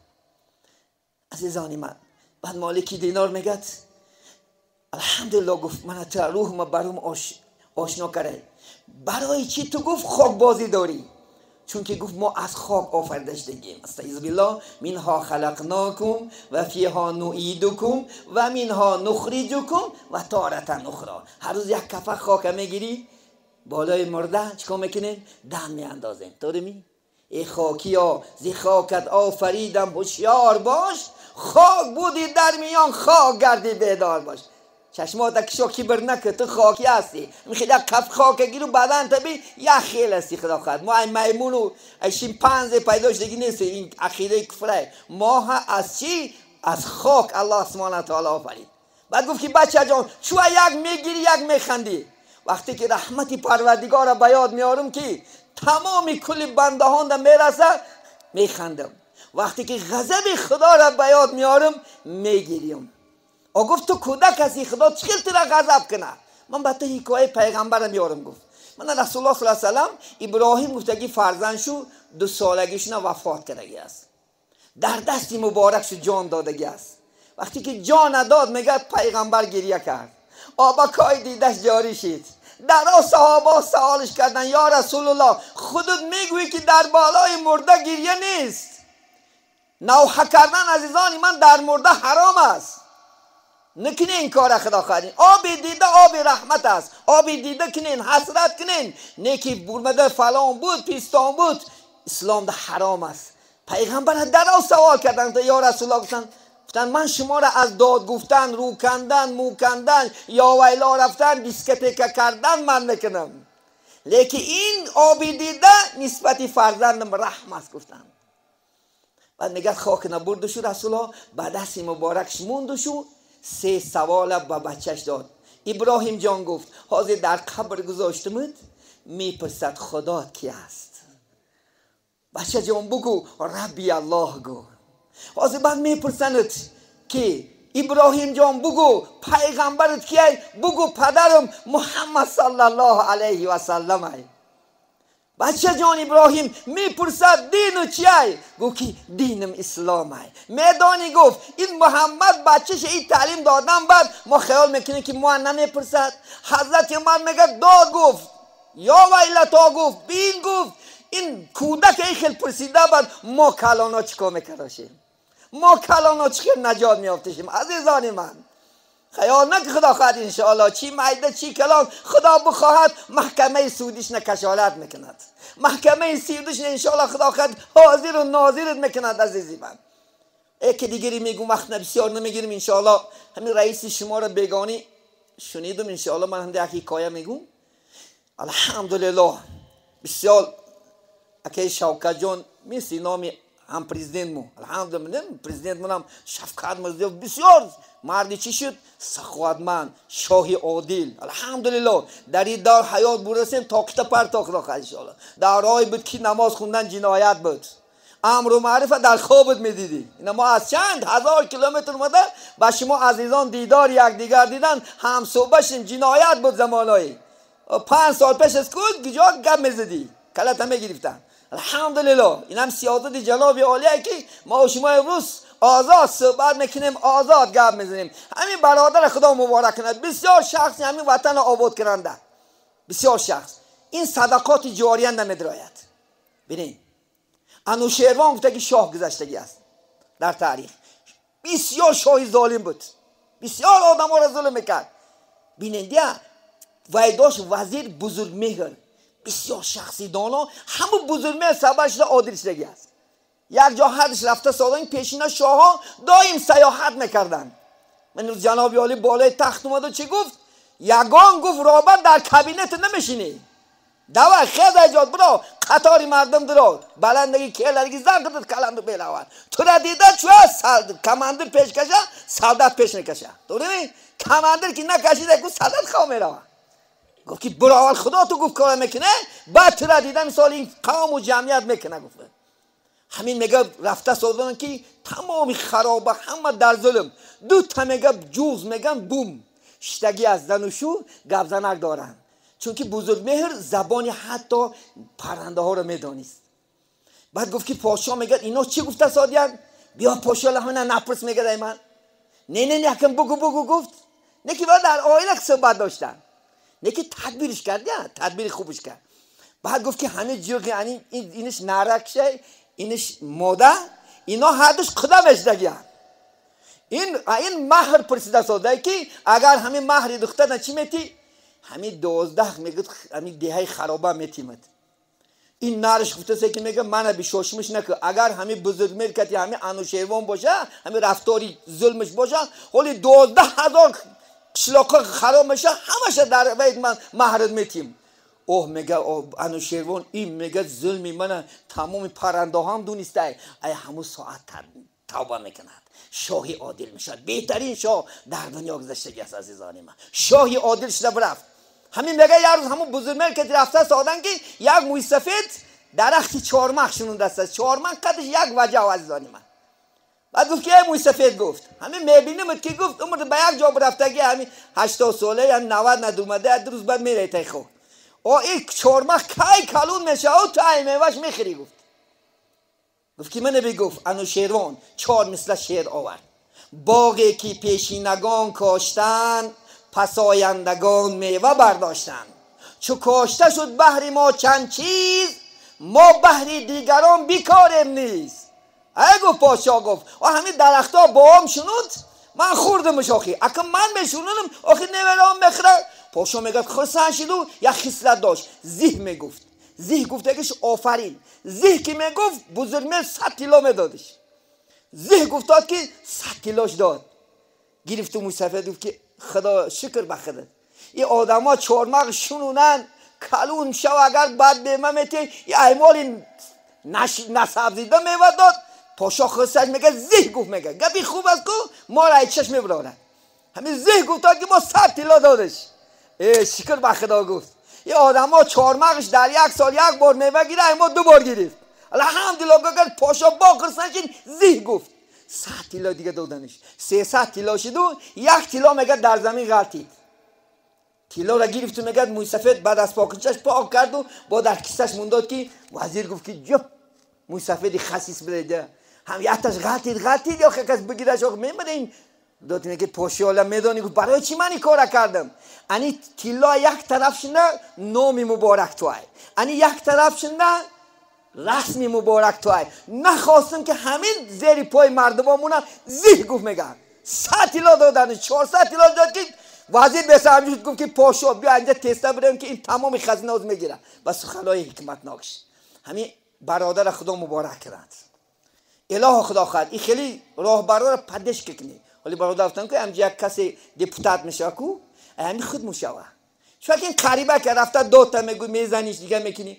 азизони ман. Баъд Молики Динор мегӯяд: алҳамдулилло, гуфт, мана ту рӯҳма барум ошно кардай. Барои чӣ ту, гуфт, хокбозӣ дорӣ? Чунки, гуфт, мо аз хок офарида шудагем. Астаизу биллоҳ: минҳо халақнокум ва фиҳо нуидукум ва минҳо нухриҷукум ва торатан ухро. Ҳар рӯз як кафа хока мегирӣ, болои мурда чикор мекунем? Дам меандозем. Дорими? Эй хокиё, зи хокат офаридам, ҳушёр бош, хок буди дар миён, хок гардӣ, бедор бош. Чашмота кишо, кибр накун, ту хокӣ ҳастӣ. Михел як каф хока гиру бадан таби як хел ҳастӣ. Худо хоҳад мо ай маймуну ай шимпанзе пайдо шудагӣ нестем, ин ақидаи куфрае. Моҳа аз чӣ? Аз хок Аллоҳ субҳана таоло офарид. Баъд гуфт ки бачаҷон, чӯа як мегирӣ, як механдӣ? Вақте ки раҳмати парвардигорро ба ёд меорам, ки тамоми кулли бандаҳонда мераса, механдам. Вақте ки ғазаби худоро ба ёд меорам, мегирیم. О, гуфт, ту кӯдак ҳастӣ, худо чӣ хел тура ғазаб кунад? Ман ба ту ҳикояи пайғамбарам меорам, гуфт. Мана Расулуллоҳ саллаллоҳу алайҳи васаллам, Иброҳим гуфтагӣ фарзанд шу 2 солагишуна вафот кардагӣ аст. Дар дасти муборакшу ҷон додагӣ аст. Вақте ки ҷона дод, мегӯяд, пайғамбар гиря кард, обакҳои дидаш ҷорӣ шид. Даро саҳобо саволиш карданд: ё Расулуллоҳ, худут мегӯӣ ки дар болои мурда гиря нест. Навҳа кардан, азизони ман, дар мурда ҳаром аст. نکنین کار خدا خواهد. آب دیده آب رحمت است، آب دیده کنین، حسرت کنین، نیکی برمده فلان بود پیستان بود، اسلام ده حرام است. پیغمبر درا سوال کردن یا رسول الله، گفتن من شما را از داد گفتن، رو کندن، مو کندن، یا ویلا رفتن، دیسکتیکه کردن من میکنم، لیکن این آب دیده نسبت فرزندم رحم است گفتن. بعد میگه خاک نبرد شو رسول الله، بعد دست مبارکش موند شو سه سوال به بچهش داد. ابراهیم جان گفت حاضر در قبر گذاشتمت، میپرسد خدا کی است؟ بچه جان بگو ربی الله گو. حاضر بعد میپرسند که ابراهیم جان بگو پیغمبرت کیه؟ بگو پدرم محمد صلی الله علیه و سلم. بچه جان ابراهیم میپرسد دینو چیه؟ گفت که دینم اسلامه. میدانی گفت این محمد بچهش این تعلیم دادن، بعد ما خیال میکنیم که ما نمیپرسد. حضرت عمر میگه داد گفت یا ویلتا گفت بین گفت این کودک ای خیلی پرسیده، بعد ما کلانا چیکار میکردیم؟ ما کلانا چی نجات میافتشیم؟ عزیزان من خیال نکن خدا خواهد انشاءالله چی معده چی کلام خدا بخواهد محکمه سودیش نکشالت میکند، محکمه سودیش انشاءالله خدا خواهد حاضر و ناظرت میکند. عزیزی من یکی دیگری میگم وقت بسیار نمیگیریم انشاءالله. همین رئیس شما را بیگانی شنیدم انشاءالله، من هم یک حکایه میگم. الحمدلله بسیار اکی شوکت جان میسی نامی هم پرزیدنت مو، الحمدلله پرزیدنت منم شفقت میرزیوف بسیار مردی چی شد؟ سخاوتمند، شاهی عادل. الحمدلله در این دار حیات برسیم تاکت پرتاق را انشاءالله. در راه بود که نماز خوندن جنایت بود، امر و معرفت در خوابت میدیدی. اینا ما از چند هزار کیلومتر اومده با شما عزیزان دیدار یکدیگر دیدن، هم صحبت شدیم. جنایت بود زمانایی 5 سال پیش از کجا گپ میزدی کلت هم میگرفتن. الحمدلله این هم سیاست جناب عالیه که ما و شما امروز آزاد صحبت میکنیم، آزاد گپ میزنیم. همین برادر خدا مبارک کند، بسیار شخصی همین وطن آباد کننده، بسیار شخص این صدقات جاریه نمیدراید. ببینید انوشیروان گفته که شاه گذشتگی است در تاریخ، بسیار شاهی ظالم بود، بسیار آدم ها را ظلم میکرد. بینید وی داشت وزیر بزرگ مهر، بسیار شخصی دانا، همون بزرگ مهر سبب شده عادل شدگی است. یک جا حدش رفته سالان پیشینه شاهها دایم سیاحت میکردن. من جناب عالی بالای تخت اومد و چی گفت؟ یگان گفت رابط در کابینت نمیشینی، دوا خیز ایجاد برو قطاری مردم درو بلندگی کلرگی زن کدد کلندو بیلوان تو را دیده چوه کماندر پیش کشه سالدت پیش نکشه، درست؟ کماندر که نکشیده گفت سالدت خواه میروه. گفت که برو اول خدا تو گفت کار میکنه، بعد تو را دیده مثال این قوم و جمعیت میکنه. گفت همین میگه رفته سازدن که تمام خرابه همه در ظلم. دو تا میگه جوز میگن بوم شتگی از زن و شو گپ زنک دارن، چون که بزرگ مهر زبان حتی پرنده ها رو میدانست. بعد گفت که پاشا میگه اینا چی گفته سادیان؟ بیا پاشا لحمه نپرس میگه ای من نه نه نه یکم بگو بگو. گفت نه که بعد در آیله صحبت داشتن، نه که تدبیرش کرد، نه تدبیر خوبش کرد. بعد گفت که همه جرگ یعنی اینش نرکشه اینش ماده اینا هر دوش قدمش دگیان. این مهر پرسیده ساده که اگر همین مهر دختر چی میتی؟ همین 12 میگه همین دهه خرابه میتیمد. این نرش گفته سه که میگه من به شوشمش نکن، اگر همین بزرگ ملکتی همین انوشیروان باشه همین رفتاری ظلمش باشه ولی 12,000 قشلاق خراب میشه همش در وید من مهرت میتیم. اوه میگه انوشیروان این میگه ظلمی من تمام پرنده هم دونسته، ای همون ساعت توبه میکند، شاهی عادل میشد، بهترین شاه در دنیا گذشتگی است عزیزان من. شاهی عادل شده برفت. همین میگه یه روز همون بزرگ ملکت رفته سادن که یک موی سفید درخت چهارمغز شنون دست است، چهارمغز قدش یک وجه عزیزان من. بعد گفت که موی سفید گفت همین میبینیم که گفت عمر به یک جا رفتگی همین 80 ساله یا 90 ندومده دو روز بعد میره تای خو او این چهارمغز کی کلون میشه او تا میوهش میخری. گفت که من بگفت انوشیروان 4 مثل شعر آورد: باغی که پیشینگان کاشتن پسایندگان میوه برداشتن، چو کاشته شد بهر ما چند چیز ما بهر دیگران بیکاریم نیست. ای گفت پادشاه گفت و همین درختها با هم شنود Ман хӯрдамаш охи. Ака ман мешунам, охи неварам мехӯрад. Подшоҳ мегӯяд хурсанд шиду як хислат дошт. Зиҳ мегуфт. Зиҳ гуфтагиш офарин. Зиҳ ки мегуфт Бузургмеҳр 100 тилло медодиш. Зиҳ гуфтод ки 100 тиллош дод. Гирифту мӯйсафед гуфт ки худо шукр ба худат. Ин одамо чормағз шунунанд, калун шав агар бад бема мети, ин аймоли насабзида мева дод. Подшоҳ хурсанд мегӯяд зиҳ гуфт мегӯяд. Гапи хуб аст ку моро ай чашм мебарорад. Ҳамин зиҳ гуфтод ки мо 100 тилло додиш. Шукр ба худо гуфт. Ин одамо чормағзш дар як сол як бор мева гирад, ай мо 2 бор гирифт. Алҳамдулиллоҳ гуфт подшоҳ бо хурсанд шид, зиҳ гуфт. 100 тилло дига доданиш. 300 тилло шиду 1 тилло мегӯяд дар замин ғалтид. Тиллоро гирифту мегӯяд мӯйсафед баъд аз покичаш пок карду бо дар кисаш мондод ки вазир гуфт ки ҷуп мӯйсафеди хасис бидеда. Ҳам якташ ғалтид ғалтид ё кас бигираш ох мемада ин дод мегӯяд подшоҳ медонӣ гуфт барои чӣ ман ин кора кардам? Ани тилло як тараф шуда номи муборак туай. Ани як тараф шуда расми муборак туай. Нахостам ки ҳамин зери пои мардумо монад. Зиҳ гуфт мегӯяд. 100 тилло додани 400 тилло дод ки вазир бесамҷуд гуфт ки подшоҳ биё инҷа теста бирем ки ин тамоми хазинаоз мегирад. Ба суханҳои ҳикматнокш. Ҳамин бародара худо муборак кунад. Илоҳо худо хоҳад ин хеле роҳбарора падешка кунӣ. Ҳоли бародар гуфтам ки ҳамҷа як касе депутат мешава ку, ҳамин худ мешава. Чун ин қариба ки рафта дота мегӯй мезаниш дига мекунӣ.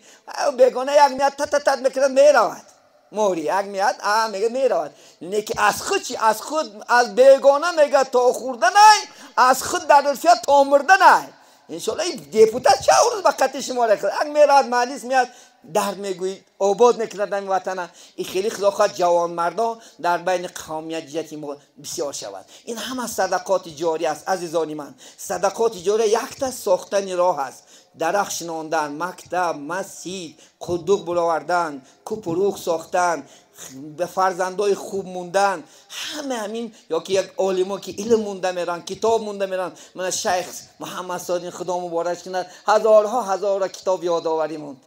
Бегона як меяд та-та-та мекунад меравад. Мори як меяд, а мега меравад. Не ки аз худ чи, аз худ аз бегона мега то хӯрданай, аз худ дар урфият то мурданай. Иншоаллоҳ ин депутат ча рӯз ба қати шумо рехт. Як меравад маҷлис меяд дард мегӯй обод мекунад ҳамин ватана. Ин хеле худо хоҳад ҷавонмардон дар байни қавмият ҷиҳати мо бисёр шавад. Ин ҳама садақоти ҷорӣ аст азизони ман. Садақоти ҷорӣ якта сохтани роҳ аст. Дарахт шинондан, мактаб, масҷид, қудуқ баровардан, купрух сохтан, ба фарзандои хуб мондан, ҳама ҳамин ё ки як олимо ки илм монда меран, китоб монда меран. Мана шайх Муҳаммад Содиқ худо муборак кунад, ҳазорҳо ҳазорро китоб ёдоварӣ монд.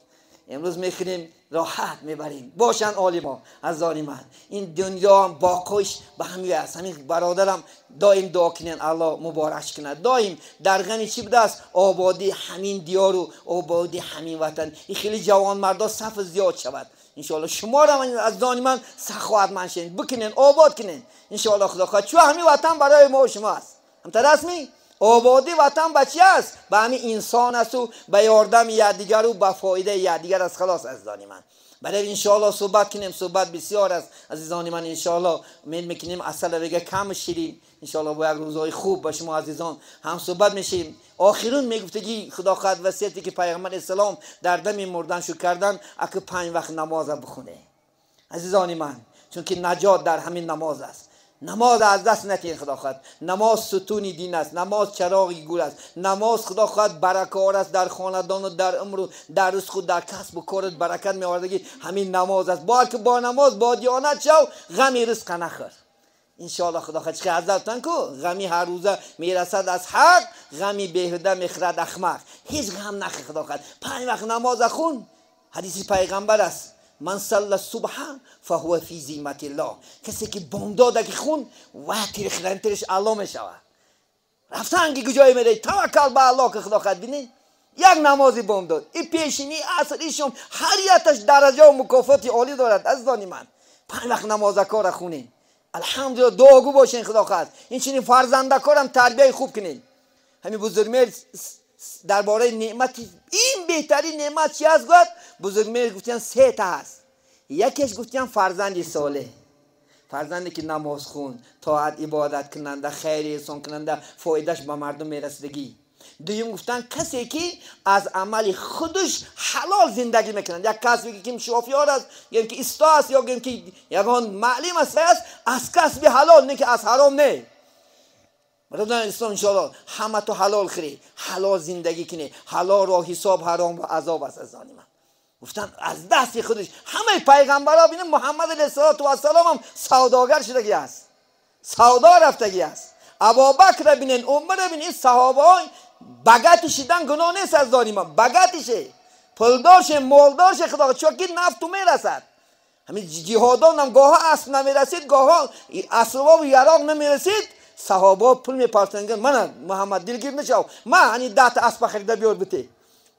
Имрӯз мехӯрем, роҳат мебарем. Бошанд олимо азизони ман. Ин дунё ҳам боқиш ба ҳамин аст. Ҳамин бародарам доим дуо кунед, Аллоҳ муборак кунад. Доим дар ғами чӣ будааст? Ободии ҳамин диёру ободии ҳамин ватан. Ин хеле ҷавонмардо саф зиёд шавад. Иншоаллоҳ шуморо азизони ман саховатманд шавед, бикунед, обод кунед. Иншоаллоҳ худо хоҳад. Чун ҳамин ватан барои мо шумо аст. Ҳамтар астми? Ободии ватан ба чи аст? Ба ҳамин инсон асту ба ёрдами якдигару ба фоидаи якдигар аст. Халос азизони ман. Барои иншоаллоҳ суҳбат кунем, суҳбат бисёр аст азизони ман. Иншоаллоҳ умед мекунем асала бега кам ширин. Иншоаллоҳ бо як рӯзҳои хуб ба шумо азизон ҳам суҳбат мешавем. Охирун мегуфтагӣ худо хоҳад васияте ки пайғамбар алайҳиссалом дар дами мурдан шуд кардан, аки 5 вақт намоза бихоне азизони ман, чунки наҷот дар ҳамин намоз аст. Намоз аз даст натиҳед худо хоҳад. Намоз сутуни дин аст, намоз чароғи гул аст, намоз худо хоҳад баракор аст дар хонадону дар умру дар ризқу дар касбу корат баракат меовардагӣ ҳамин намоз аст. Балки бо намоз бо диёнат шав, ғами ризқа нахӯр. Иншоаллоҳ худо хоҳад. Чӣ ҳазрат гуфтанд ку ғами ҳар рӯза мерасад аз ҳақ, ғами беҳуда мехӯрад ахмақ. Ҳеҷ ғам нахӯр худо хоҳад. 5 вақт намоза хун. Ҳадиси пайғамбар аст. Ман салла субҳа фаҳува фи зимматиллоҳ. Касе ки бомдода ки хун ва тирхирантириш Аллоҳ мешавад. Рафтан ки куҷое меравӣ, таваккал ба Аллоҳ ки худо хоҳад. Бинед як намози бомдод, и пешини, аср, и шом, ҳар якташ дараҷа ва мукофоти олӣ дорад азизони ман. 5 вақт намозакора хунед. Алҳамдулиллоҳ дуогӯ бошед худо хоҳад. Инчунин фарзандакорам тарбияи хуб кунед. Ҳамин Бузургмеҳр дар бораи неъмати ин беҳтарин неъмат чи аст гуфт? Бузургмеҳр гуфтиян 3 та ҳаст. Якеш гуфтиян фарзанди солеҳ, фарзанде ки намозхун, тоат ибодат кунанда, хайри эҳсон кунанда, фоидаш ба мардум мерасидагӣ. Дуюм гуфтан касе ки аз амали худаш ҳалол зиндагӣ мекунад. Як касбе ки шофёр аст, ё ки исто аст, ё ки ягон маълим аст, аз касби ҳалол, не ки аз ҳаром не. Бародарони ислом иншоаллоҳ ҳама ту ҳалол хӯрӣ, ҳалол зиндагӣ кунӣ, ҳалолро ҳисоб ҳаром ва азоб аст азизони ман. Гуфтан аз дасти худаш ҳамаи пайғамбарҳо бинем Муҳаммад алайҳиссалоту вассалом ҳам савдогар шудагӣ аст, савдо рафтагӣ аст. Абубакрро бинен, Умарро бинен, ин саҳобаҳо багати шидан гуноҳ нест азизони ман. Багатише, пулдорше, молдорше худо, чунки нафту мерасад. Ҳамин ҷиҳодон ҳам гоҳо асп намерасид, гоҳо асбобу яроқ намерасид. صحابه پول میپارتن من محمد دلگیر نشو من یعنی 10 تا اسب خریده بیار بده.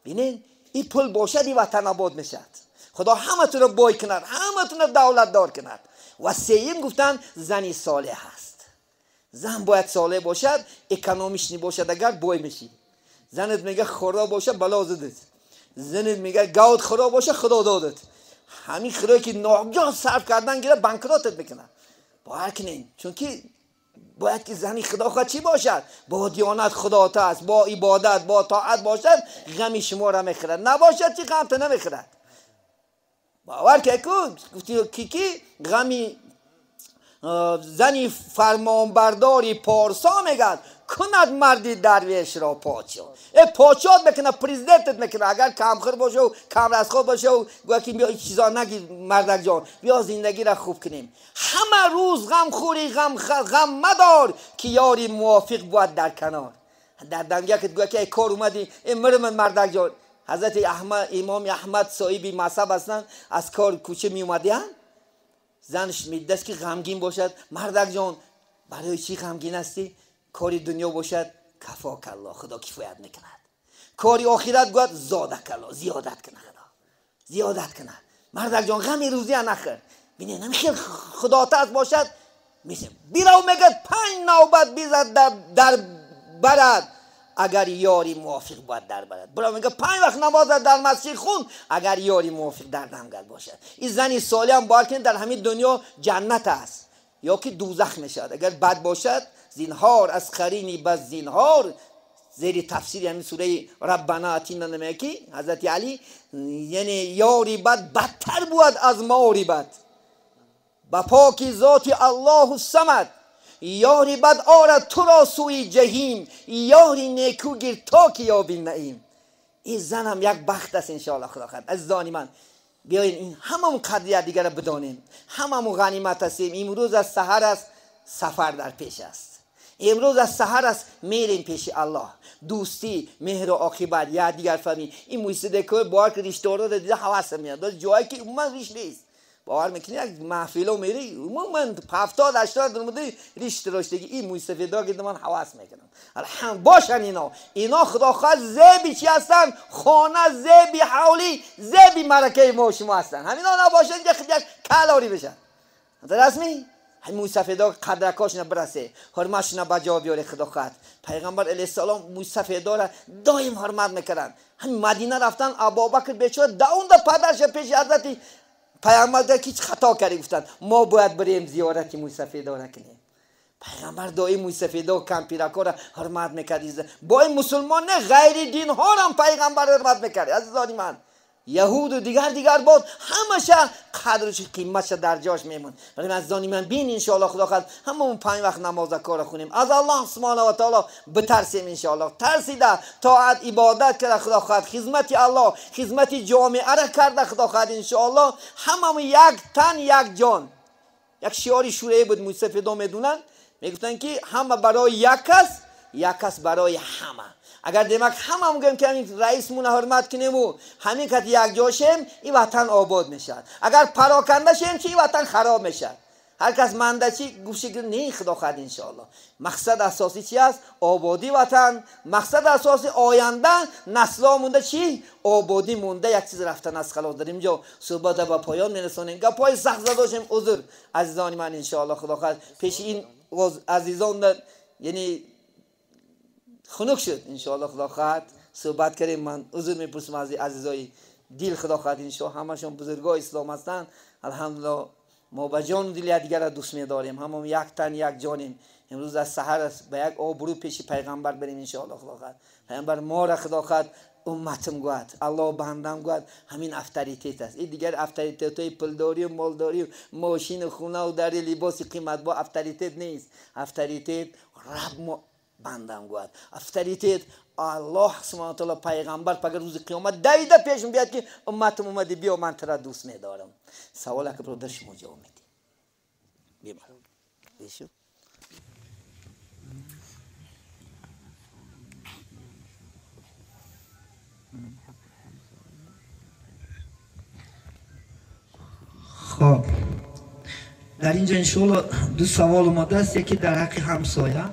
ببینین این پول باشد این وطن آباد میشد. خدا همتون رو بای کند، همتون رو دولت دار کند. و سیم گفتن زنی صالح هست. زن باید صالح باشد، اکونومیش نباشد اگر بای میشی. زنت میگه خدا باشه بلا زدت، زنت میگه گاوت خدا باشه خدا دادت. همین خدایی که ناگهان صرف کردن گیره بانکراتت میکنه. باور کنین، چون که باید که زنی خدا خواهد چی باشد؟ با دیانت خدا است، با عبادت، با طاعت باشد، غمی شما را میخورد. نباشد چی غم تو نمیخورد. باور که گفتی کی غمی زنی فرمانبرداری پارسا میگد کند مردی درویش را پادشاه. ای پادشاه میکنه، پرزیدنتت میکنه. اگر کمخور باشه و کم رزق باشه و گویا که بیا چیزا نگی مردک جان، بیا زندگی را خوب کنیم. همه روز غم خوری غم مدار که یاری موافق بود در کنار. در دنگه که گویا که ای کار اومدی ای مرمن مردک جان. حضرت احمد، امام احمد صاحب مذهب هستند، از کار کوچه می اومدین، زنش میدست که غمگین باشد. مردک جان برای چی غمگین هستی؟ کاری دنیا باشد کفاک الله، خدا کفایت میکند. کاری آخرت گوید زادک الله، زیادت کنه، خدا زیادت کنه. مردک جان غم روزی نخور. ببینید همین خیلی خدا ترس باشد میشه. بیرو میگه 5 نوبت بیزد در برد اگر یاری موافق باید در برد. برو میگه 5 وقت نماز در مسجد خون اگر یاری موافق در دمگل باشد. این زنی صالح هم باید در همین دنیا جنت است یا که دوزخ میشد اگر بد باشد. زینهار از قرینی بس زینهار، زیر تفسیر همین سوره ربنا اتینا نمیگه حضرت علی، یعنی یاری بد بدتر بود از ماری بد. با پاکی ذات الله الصمد، یاری بد آرد تو را سوی جهیم، یاری نیکو گیر تا که یابی نعیم. این زن هم یک بخت است انشاءالله خدا خواهد. عزیزان من بیاین این هممون قدر دیگر را بدانیم، هممون غنیمت هستیم. امروز از سحر است، سفر در پیش است. امروز از سحر است، میریم پیش الله. دوستی، مهر و عاقبت، یا دیگر فهمی. این موسیقی که بار که ریش داره دیده حواس میاد، جایی که عموما ریش نیست. باور میکنی یک محفلو میری عموما 70 80 درمده ریش تراشتگی. این موی سفیدا که من حواس میکنم. الحمد باشن اینا خدا خواهد زیبی چی هستن؟ خانه زیبی حولی زیبی مرکه ما شما هستن. همینا نباشن که کلاری بشن. رسمی همین موی سفیدا قدرکاش برسه، حرمتش به جا بیاره خدا خواهد. پیغمبر علیه السلام موی سفیدا را دایم حرمت میکردن. همین مدینه رفتن ابوبکر بیچاره دوند پدرش پیش حضرت پیغمبر در که هیچ خطا کردی، گفتن ما باید بریم زیارت موی سفیدا را کنیم. پیغمبر دائم موی سفیدا و کمپیرکا را حرمت میکرد. با این مسلمان نه غیر دین ها را هم پیغمبر حرمت میکرد. عزیزان من یهود و دیگر بود همشه قدرش قیمتش در جاش میمون. ولی عزیزان من بین انشاءالله خدا خواهد هممون 5 وقت نماز کار خونیم، از الله سبحانه و تعالی بترسیم انشاءالله. ترسیده طاعت عبادت کرده خدا خواهد، خدمت الله خدمت جامعه را کرده خدا خواهد انشاءالله. هممون یک تن یک جان. یک شعاری شورایی بود موسفیدا میدونن، میگفتن که همه برای یک کس، یک کس برای همه. اگر دمک همه هم گویم که همین رئیسمون حرمت کنیم و همین کت یک جا شیم، این وطن آباد میشد. اگر پراکنده شیم چی این وطن خراب میشد. هر کس منده چی گوشه گیر نه خدا خواهد انشاءالله. مقصد اساسی چی است؟ آبادی وطن. مقصد اساسی آینده نسلا مونده چی؟ آبادی مونده. یک چیز رفتن از خلاص. در اینجا صحبت به پایان میرسانیم. گپای سخت زده باشیم عذر عزیزان من انشاءالله خدا خواهد پیش این عزیزان یعنی خنک شد انشاءالله خدا خواهد صحبت کردیم. من عذر میپرسم از عزیزای دیل خدا خواهد انشاءالله همشون بزرگای اسلام هستند. الحمدلله ما به جان و دل دیگر را دوست می‌داریم، همون یک تن یک جانیم. امروز از سحر است به یک آبرو پیش پیغمبر بریم انشاءالله خدا خواهد. پیغمبر ما را خدا خواهد امتم گوید، الله بندم گوید، همین авторитет است. این دیگر авторитет های پولداری و مالداری و ماشین و خونه و در لباس قیمت با авторитет نیست. авторитет رب ما بندم گوید، авторитет الله سبحانه و تعالی پیغمبر پگر روز قیامت دویده پیشم بیاد که امتم اومدی بیا من تو را دوست می‌دارم. سوال که برادر شما جواب میدی. بیا بیشو. خب Дар инҷо иншоалло ду савол омадааст. Яке дар ҳаққи ҳамсоя.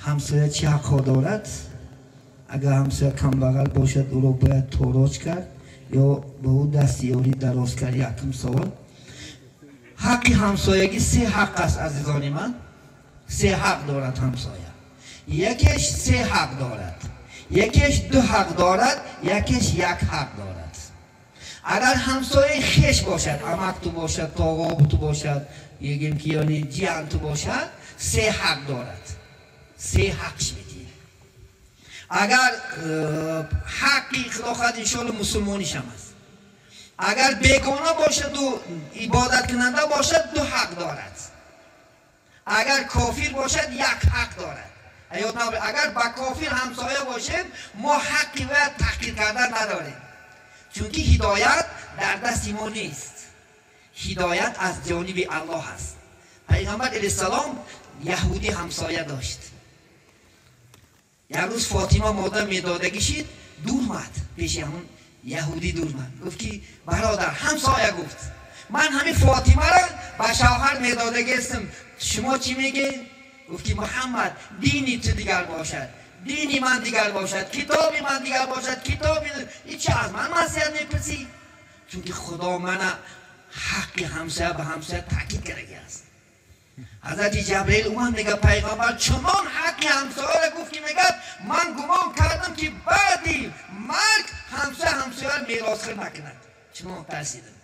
Ҳамсоя чӣ ҳақҳо дорад? Агар ҳамсоя камбағал бошад, ӯро бояд тороҷ кард ё ба ӯ дасти ёрӣ дароз кард? Якум савол. Ҳаққи ҳамсоягӣ се ҳақ аст, азизони ман. Се ҳақ дорад ҳамсоя. Якеш се ҳақ дорад, якеш ду ҳақ дорад, якеш як ҳақ дорад. Агар ҳамсояи хеш бошад, амак ту бошад, тоғоб ту бошад, егем ки яъне ҷиян ту бошад, се ҳақ дорад. Се ҳақш медиҳад. Агар ҳаққи худо хоҳад иншоалло мусулмонишам аст. Агар бегона бошаду ибодаткунанда бошад, ду ҳақ дорад. Агар кофир бошад, як ҳақ дорад. Агар ба кофир ҳамсоя бошем, мо ҳаққи вая таҳқир кардан надорем, чунки ҳидоят дар дасти мо нест. Ҳидоят аз ҷониби Аллоҳ аст. Пайғамбар алайҳиссалом яҳудӣ ҳамсоя дошт. Як рӯз Фотима модар медодагӣ шид, дур мад пеши ҳамон яҳудӣ дур мад. Гуфт ки бародар, ҳамсоя, гуфт ман ҳамин Фотимаро ба шавҳар медодагӣ ҳастам, шумо чӣ мегӯед? Гуфт ки Муҳаммад, дини ту дигар бошад, дини ман дигар бошад, китоби ман дигар бошад, китоби ҳеҷ аз ман маслиҳат мепурсӣ? Чунки Худо мана ҳаққи ҳамсоя ба ҳамсоя таъкид кардагӣ аст. Ҳазрати Ҷабраил омад, мегӯяд пайғамбар чунон ҳаққи ҳамсояро гуфт ки мегӯяд ман гумон кардам ки баъди марг ҳамсоя ҳамсояро меросхӯр накунад. Чунон тарсидам.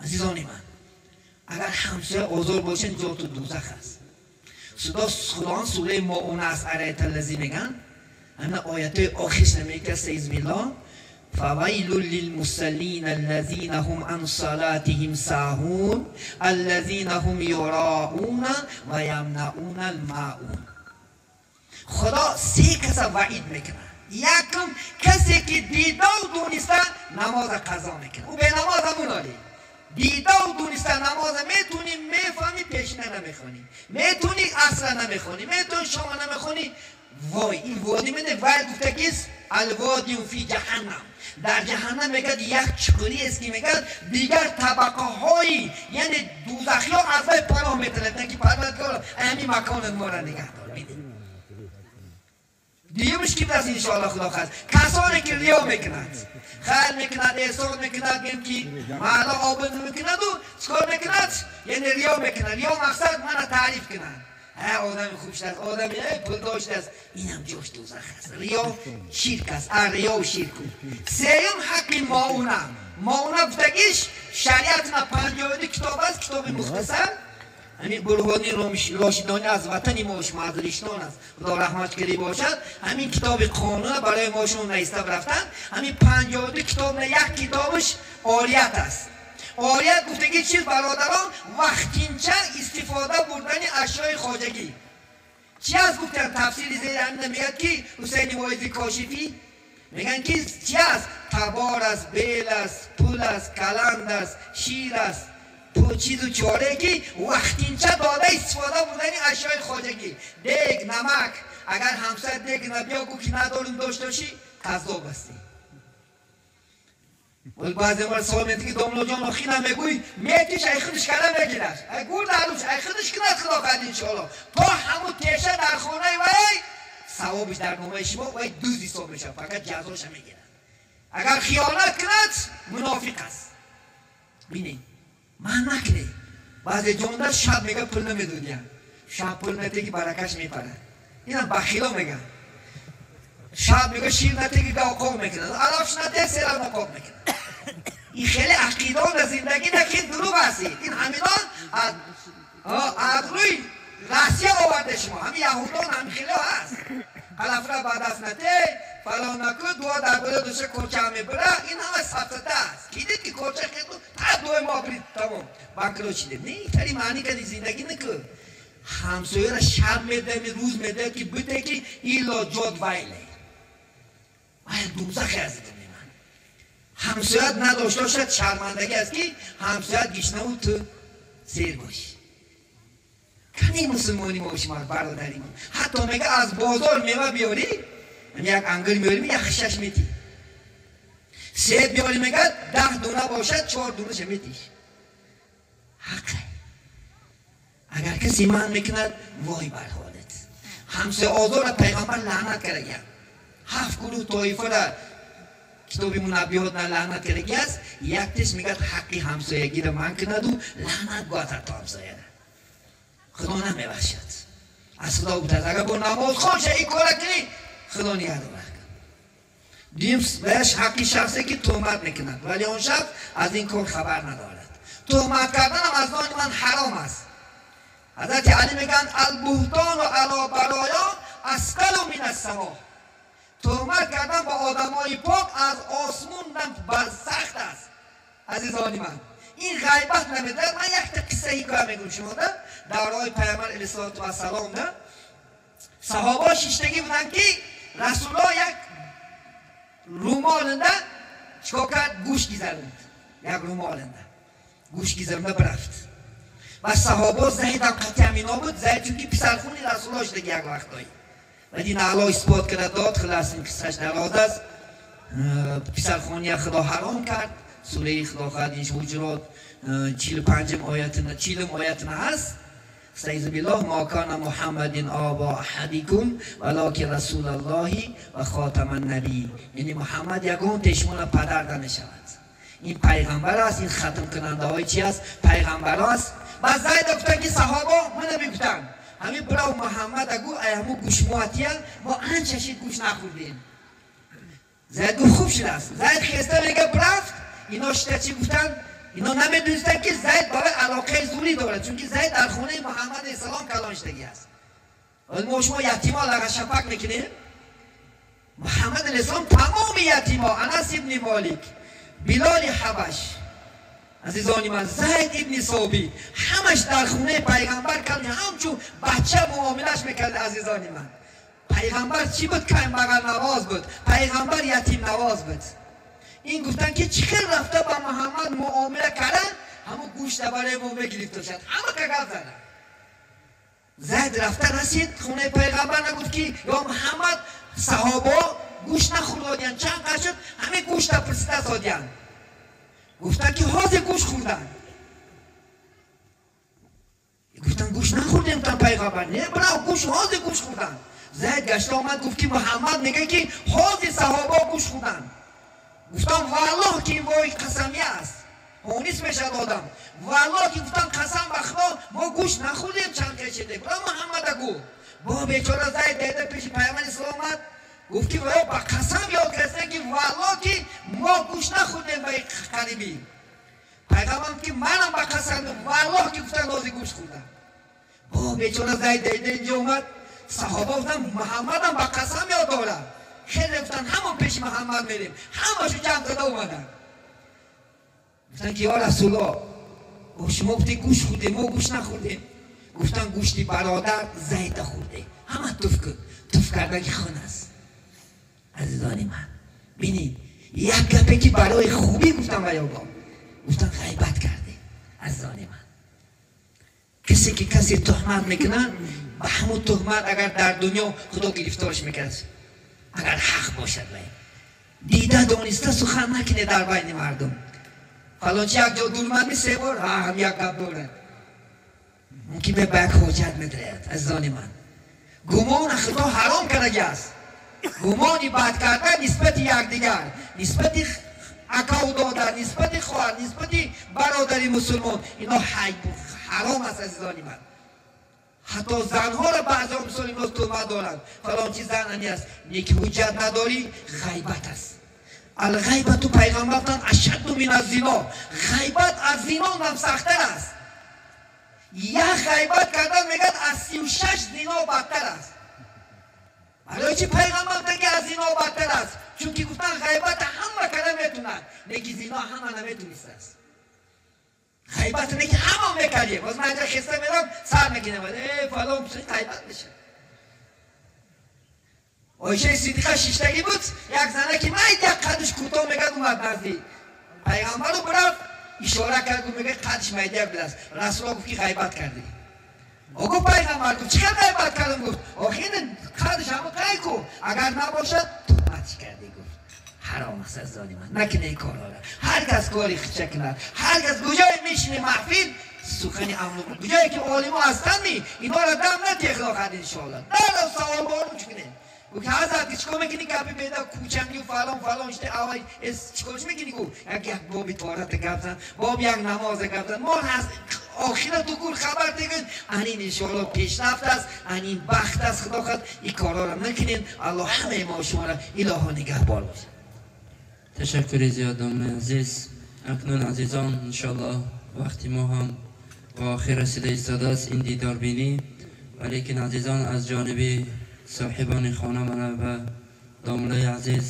Азизони ман, агар ҳамсоя озор бошад, ҷо ту дӯзах аст. Худованд сураи Моуна аст, араяталлази мегӯянд, ҳамин оятҳои охирш намегӯяд саизмилло فويل للمصلين الذين هم عن صلاتهم ساهون الذين هم يراءون ويمنعون الماعون. خدا سه کس وعید میکنه. یکم کسی که دیده و دونسته نماز قضا میکنه، او به نماز همون آلی دیده و دونسته نماز میتونی میفهمی، پیشینه نمیخونی، میتونی عصر نمیخونی، میتونی شام نمیخونی. وای این وادی میده وای گفته کیست؟ الوادی فی جهنم. در جهنم میگه یک چکری است که میگه دیگر طبقه های یعنی دوزخی ها از وی پناه میطلبند که پروردگار همین مکان ما را نگه دار. میده دیمش کی بس انشاءالله خدا خواست کسانی که ریا میکنند، خیر میکند، احسان میکند، گیم که معلا آب میکند و چکار میکند؟ یعنی ریا میکند. ریا مقصد من تعریف کنند، آدم خوب شده است، آدم پول داشته است، اینم جاش دوزخ است. ریا شرک است، ریا و شرک. سوم حق ماونه. ماونه گفتگیش شریعت ما 52 کتاب است، کتاب مختصر. همین برهانی راشدانی از وطن ما شما از رشتان است، خدا رحمت کردی باشد. همین کتاب قانون برای ما شما نوشته رفتن. همین 52 کتاب نه یک کتابش عاریت است. عاریت گفتگی چیز برادران؟ وقتینچه استفاده بردن اشیای خواجگی. چی از گفتن؟ تفسیر زیر همین میگه که حسین واعظ کاشفی میگن که چی است؟ تبار است، بیل است، پول است، کلند است، شیر است، چیز و چاره که وقتینچه داده استفاده بردن اشیای خواجگی. دیگ، نمک، اگر همسر دیگ نبیا گو که ندارم داشته باشی، کذاب هستی. ولی بعضی مار سوال می‌کنه که داملا جان آخی نمیگوی میتیش ای خودش کنه میگیرش ای گور دروش ای خودش کنه خدا خواهد انشاءالله تا همون تیشه در خانه وی ثوابش در نامه شما وی دوز حساب میشه، فقط جزاش میگیرد. اگر خیانت کند منافق است. بینید من نکنه بعضی جاندار شب میگه پول نمیدونیم، شب پول نده که برکش میپره. اینم بخیلا میگن شب میگه شیر نده که گاو میکنه، علفش نده سیرم نقاب میکنه. این خیلی عقیده در زندگی نکن دروغ هستید. این همیدان از روی رسیه آورده شما، همین یهودان همین خیلی هست. علف را بعد از نده فلان نکن، دعا در بالا دوشه کرچه هم میبره. این همه سفسطه است. کی دید که کرچه خیلی تا دوی ما برید تمام بانکلو چیده. نه این معنی که زندگی نکن. همسایه را شب میده روز میده که بده که ایلا جاد ویله ویل دوزخ از من. همسایت نداشته باشد شرمندگی است که همسایت گشنه و تو سیر باشی. کمی مسلمانی ما شما برادری ما حتی میگه از بازار میوه بیاری، یک انگور میاری یک خشش میتی، سیب بیاری میگه 10 دونه باشد 4 دونهش میتیش. حقه. اگر کسی من میکند وای بر حالت. همسایه آزار را پیغمبر لعنت کرده. 7 گروه طایفه را کتاب منبیات نه لعنت کرده است. یک تش میگه حقی همسایگی را من کند و لعنت گوید تا همسایه را. خدا نمیبخشد. از خدا بترس. اگر با نماز خوش این کار کنی خدا نگه دارد. دیم بهش حقی شخصی که تهمت میکند ولی آن شخص از این کار خبر ندارد. تهمت کردن هم از آن من حرام است. حضرت علی میگن البهتان و علی برایا اثقل من السما. تهمت کردن با آدمای پاک از آسمون بر سخت است. عزیزان من این غیبت نمیده. من یک قصه حکایت میگم شما در راه پیامبر علیه السلام ده صحابه شیشتگی بودن که رسول الله یک رومالنده چیکار کرد؟ گوش گذروند. یک رومالنده گوش گذرونده برفت و صحابه زید هم قطعی همینا بود. زید چون که پسرخونی رسول الله شده یک وقتایی و دین الله اثبات کرده داد. خلاص این قصهش دراز است. پسرخونی خدا حرام کرد. سوره خدا خواهد این حجرات 45 آیت 40 آیت هست. استعیذ بالله ما کان محمد آبا احدکم ولکن رسول الله و خاتم النبی. یعنی محمد یگان تشمون پدر نشود. این پیغمبر است. این ختم کننده های چی است؟ پیغمبر است. و زید گفتن که صحابه من میگفتن همین برای محمد گو همو گوشماتیه ما انچشید گوش نخوردیم. زید گفت خوب شده است. زید خسته میگه برفت. اینا شده چی گفتن؟ اینا نمیدونستن که زید برای علاقه زوری داره، چون که زید در خونه محمد علیه السلام کلان شدگی است. ما شما یتیما لغه شفق میکنیم. محمد علیه السلام تمام یتیما، انس ابن مالک، بلال حبش، عزیزانی من، زید ابن ثابت، همش در خونه پیغمبر کلان، همچون بچه معاملش میکرد. عزیزانی من پیغمبر چی بود؟ کم نواز بود. پیغمبر یتیم نواز بود. این گفتن که چه رفته با محمد معامله کردن همون گوشت برای ما بگرفت شد. همه کاغذ زدن. زید رفته رسید خونه پیغمبر نگفت که یا محمد صحابه گوشت نخوردن چند قشد همه گوشت پرسیده زادیان. گفتن که حاضر گوشت خوردن. گفتن گوشت نخوردیم تا پیغمبر. نه برای گوشت حاضر گوشت خوردن. زید گشت آمد گفت که محمد میگه که حاضر صحابه گوشت خوردن. گفتم والله که این وای قسمی است. هونیس میشد آدم. والله که گفتم قسم بخدا ما گوش نخوردیم چند کشیده. گفتم محمد گو. با بیچاره زید دیده پیش پیامبر اسلام آمد. گفت که وای با قسم یاد کرده که والله که ما گوش نخوردیم به قریبی. پیغمبر که منم با قسم والله که گفتم لازم گوش خوردم. با بیچاره زید دیده اینجا اومد. صحابه گفتن محمدم با قسم یاد دارم. خیلی گفتن همون پیش محمد میریم. همشو جمع زده اومدن. گفتن که یا رسول الله شما گفتی گوش خوردیم ما گوش نخوردیم. گفتن گوشتی برادر زید خورده. همه تف کن. تف کردن که خون است. عزیزان من ببینید یک گپی که برای خوبی گفتن و یاگا گفتن غیبت کرده. عزیزان من کسی که کسی تهمت میکنن به همون تهمت اگر در دنیا خدا گرفتارش میکرد اگر حق باشد و دیده دانسته سخن نکنه در بین مردم. فلانچی یک جا دور می سه بار هم یک گپ دارد ممکن به یک حاجت میدرد. عزیزان من گمان خدا حرام کرده است. گمانی بد کردن نسبت یکدیگر، نسبت اکا و دادر، نسبت خواهر، نسبت برادر مسلمان، اینا حرام است. عزیزان من حتی زنها را بعضی مسلمان تهمت دارند فلان چیز زن است یک حجت نداری غیبت است. الغیبت پیغمبر گفتند اشد من الزنا. غیبت از زنا هم سخت‌تر است. یک غیبت کردن میگن از 36 زنا بدتر است. برای چی پیغمبر گفتند که از زنا بدتر است؟ چون که گفتن غیبت همه کردن میتونن، لیکن زنا همه نمیتونست است. غیبت نه که همه میکردیم. باز من اینجا خسته میرم سر میکنم ای فلان غیبت میشه. عایشه صدیقه شیشتگی بود. یک زنه که من یک قدش کوتاه میگه اومد نزدیک پیغمبر رو برفت اشاره کرد و میگه قدش میده بود است. رسول الله گفت که غیبت کردی. او گفت پیغمبر گفت چقدر غیبت کردم؟ گفت آخه این قدش همه قی کو اگر نباشد تهمت کردی. گفت حرام است عزیزان من نکنه این کارها را. هر کس کاری خچه کند، هر کس کجای میشینه محفل сухани амну куҷое ки олимо ҳастанд, инҳоро дам натехлохад иншоалло. Дар савол борун чунед. Гуфт ҳазрат ки чикор мекунӣ гапи беда кӯчангӣ фалон фалон шуда авай чикорш мекунӣ? Гу як боби тоҳарата гап зан, боб як намоза гап зан. Мо аз охирату гур хабар дегӯ. Анин иншоалло пешрафт аст, анин бахт аст. Худо хоҳад ин корҳоро накунем. Аллоҳ ҳамаи мо шуморо илоҳо нигаҳбон бошад. Ташаккури зиёд, домлаи азиз. Акнун, азизон, иншоаллоҳ вақти мо ҳам ба охир расида истодааст ин дидорбинӣ, валекин, азизон, аз ҷониби соҳибони хона мана ба домлаи азиз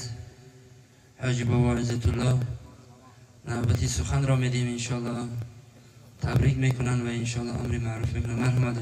ҳоҷи бобо Иззатуллоҳ навбати суханро медиҳем. Иншоаллоҳ табрик мекунанд ва иншоаллоҳ амри маъруф мекунанд. Марҳамат.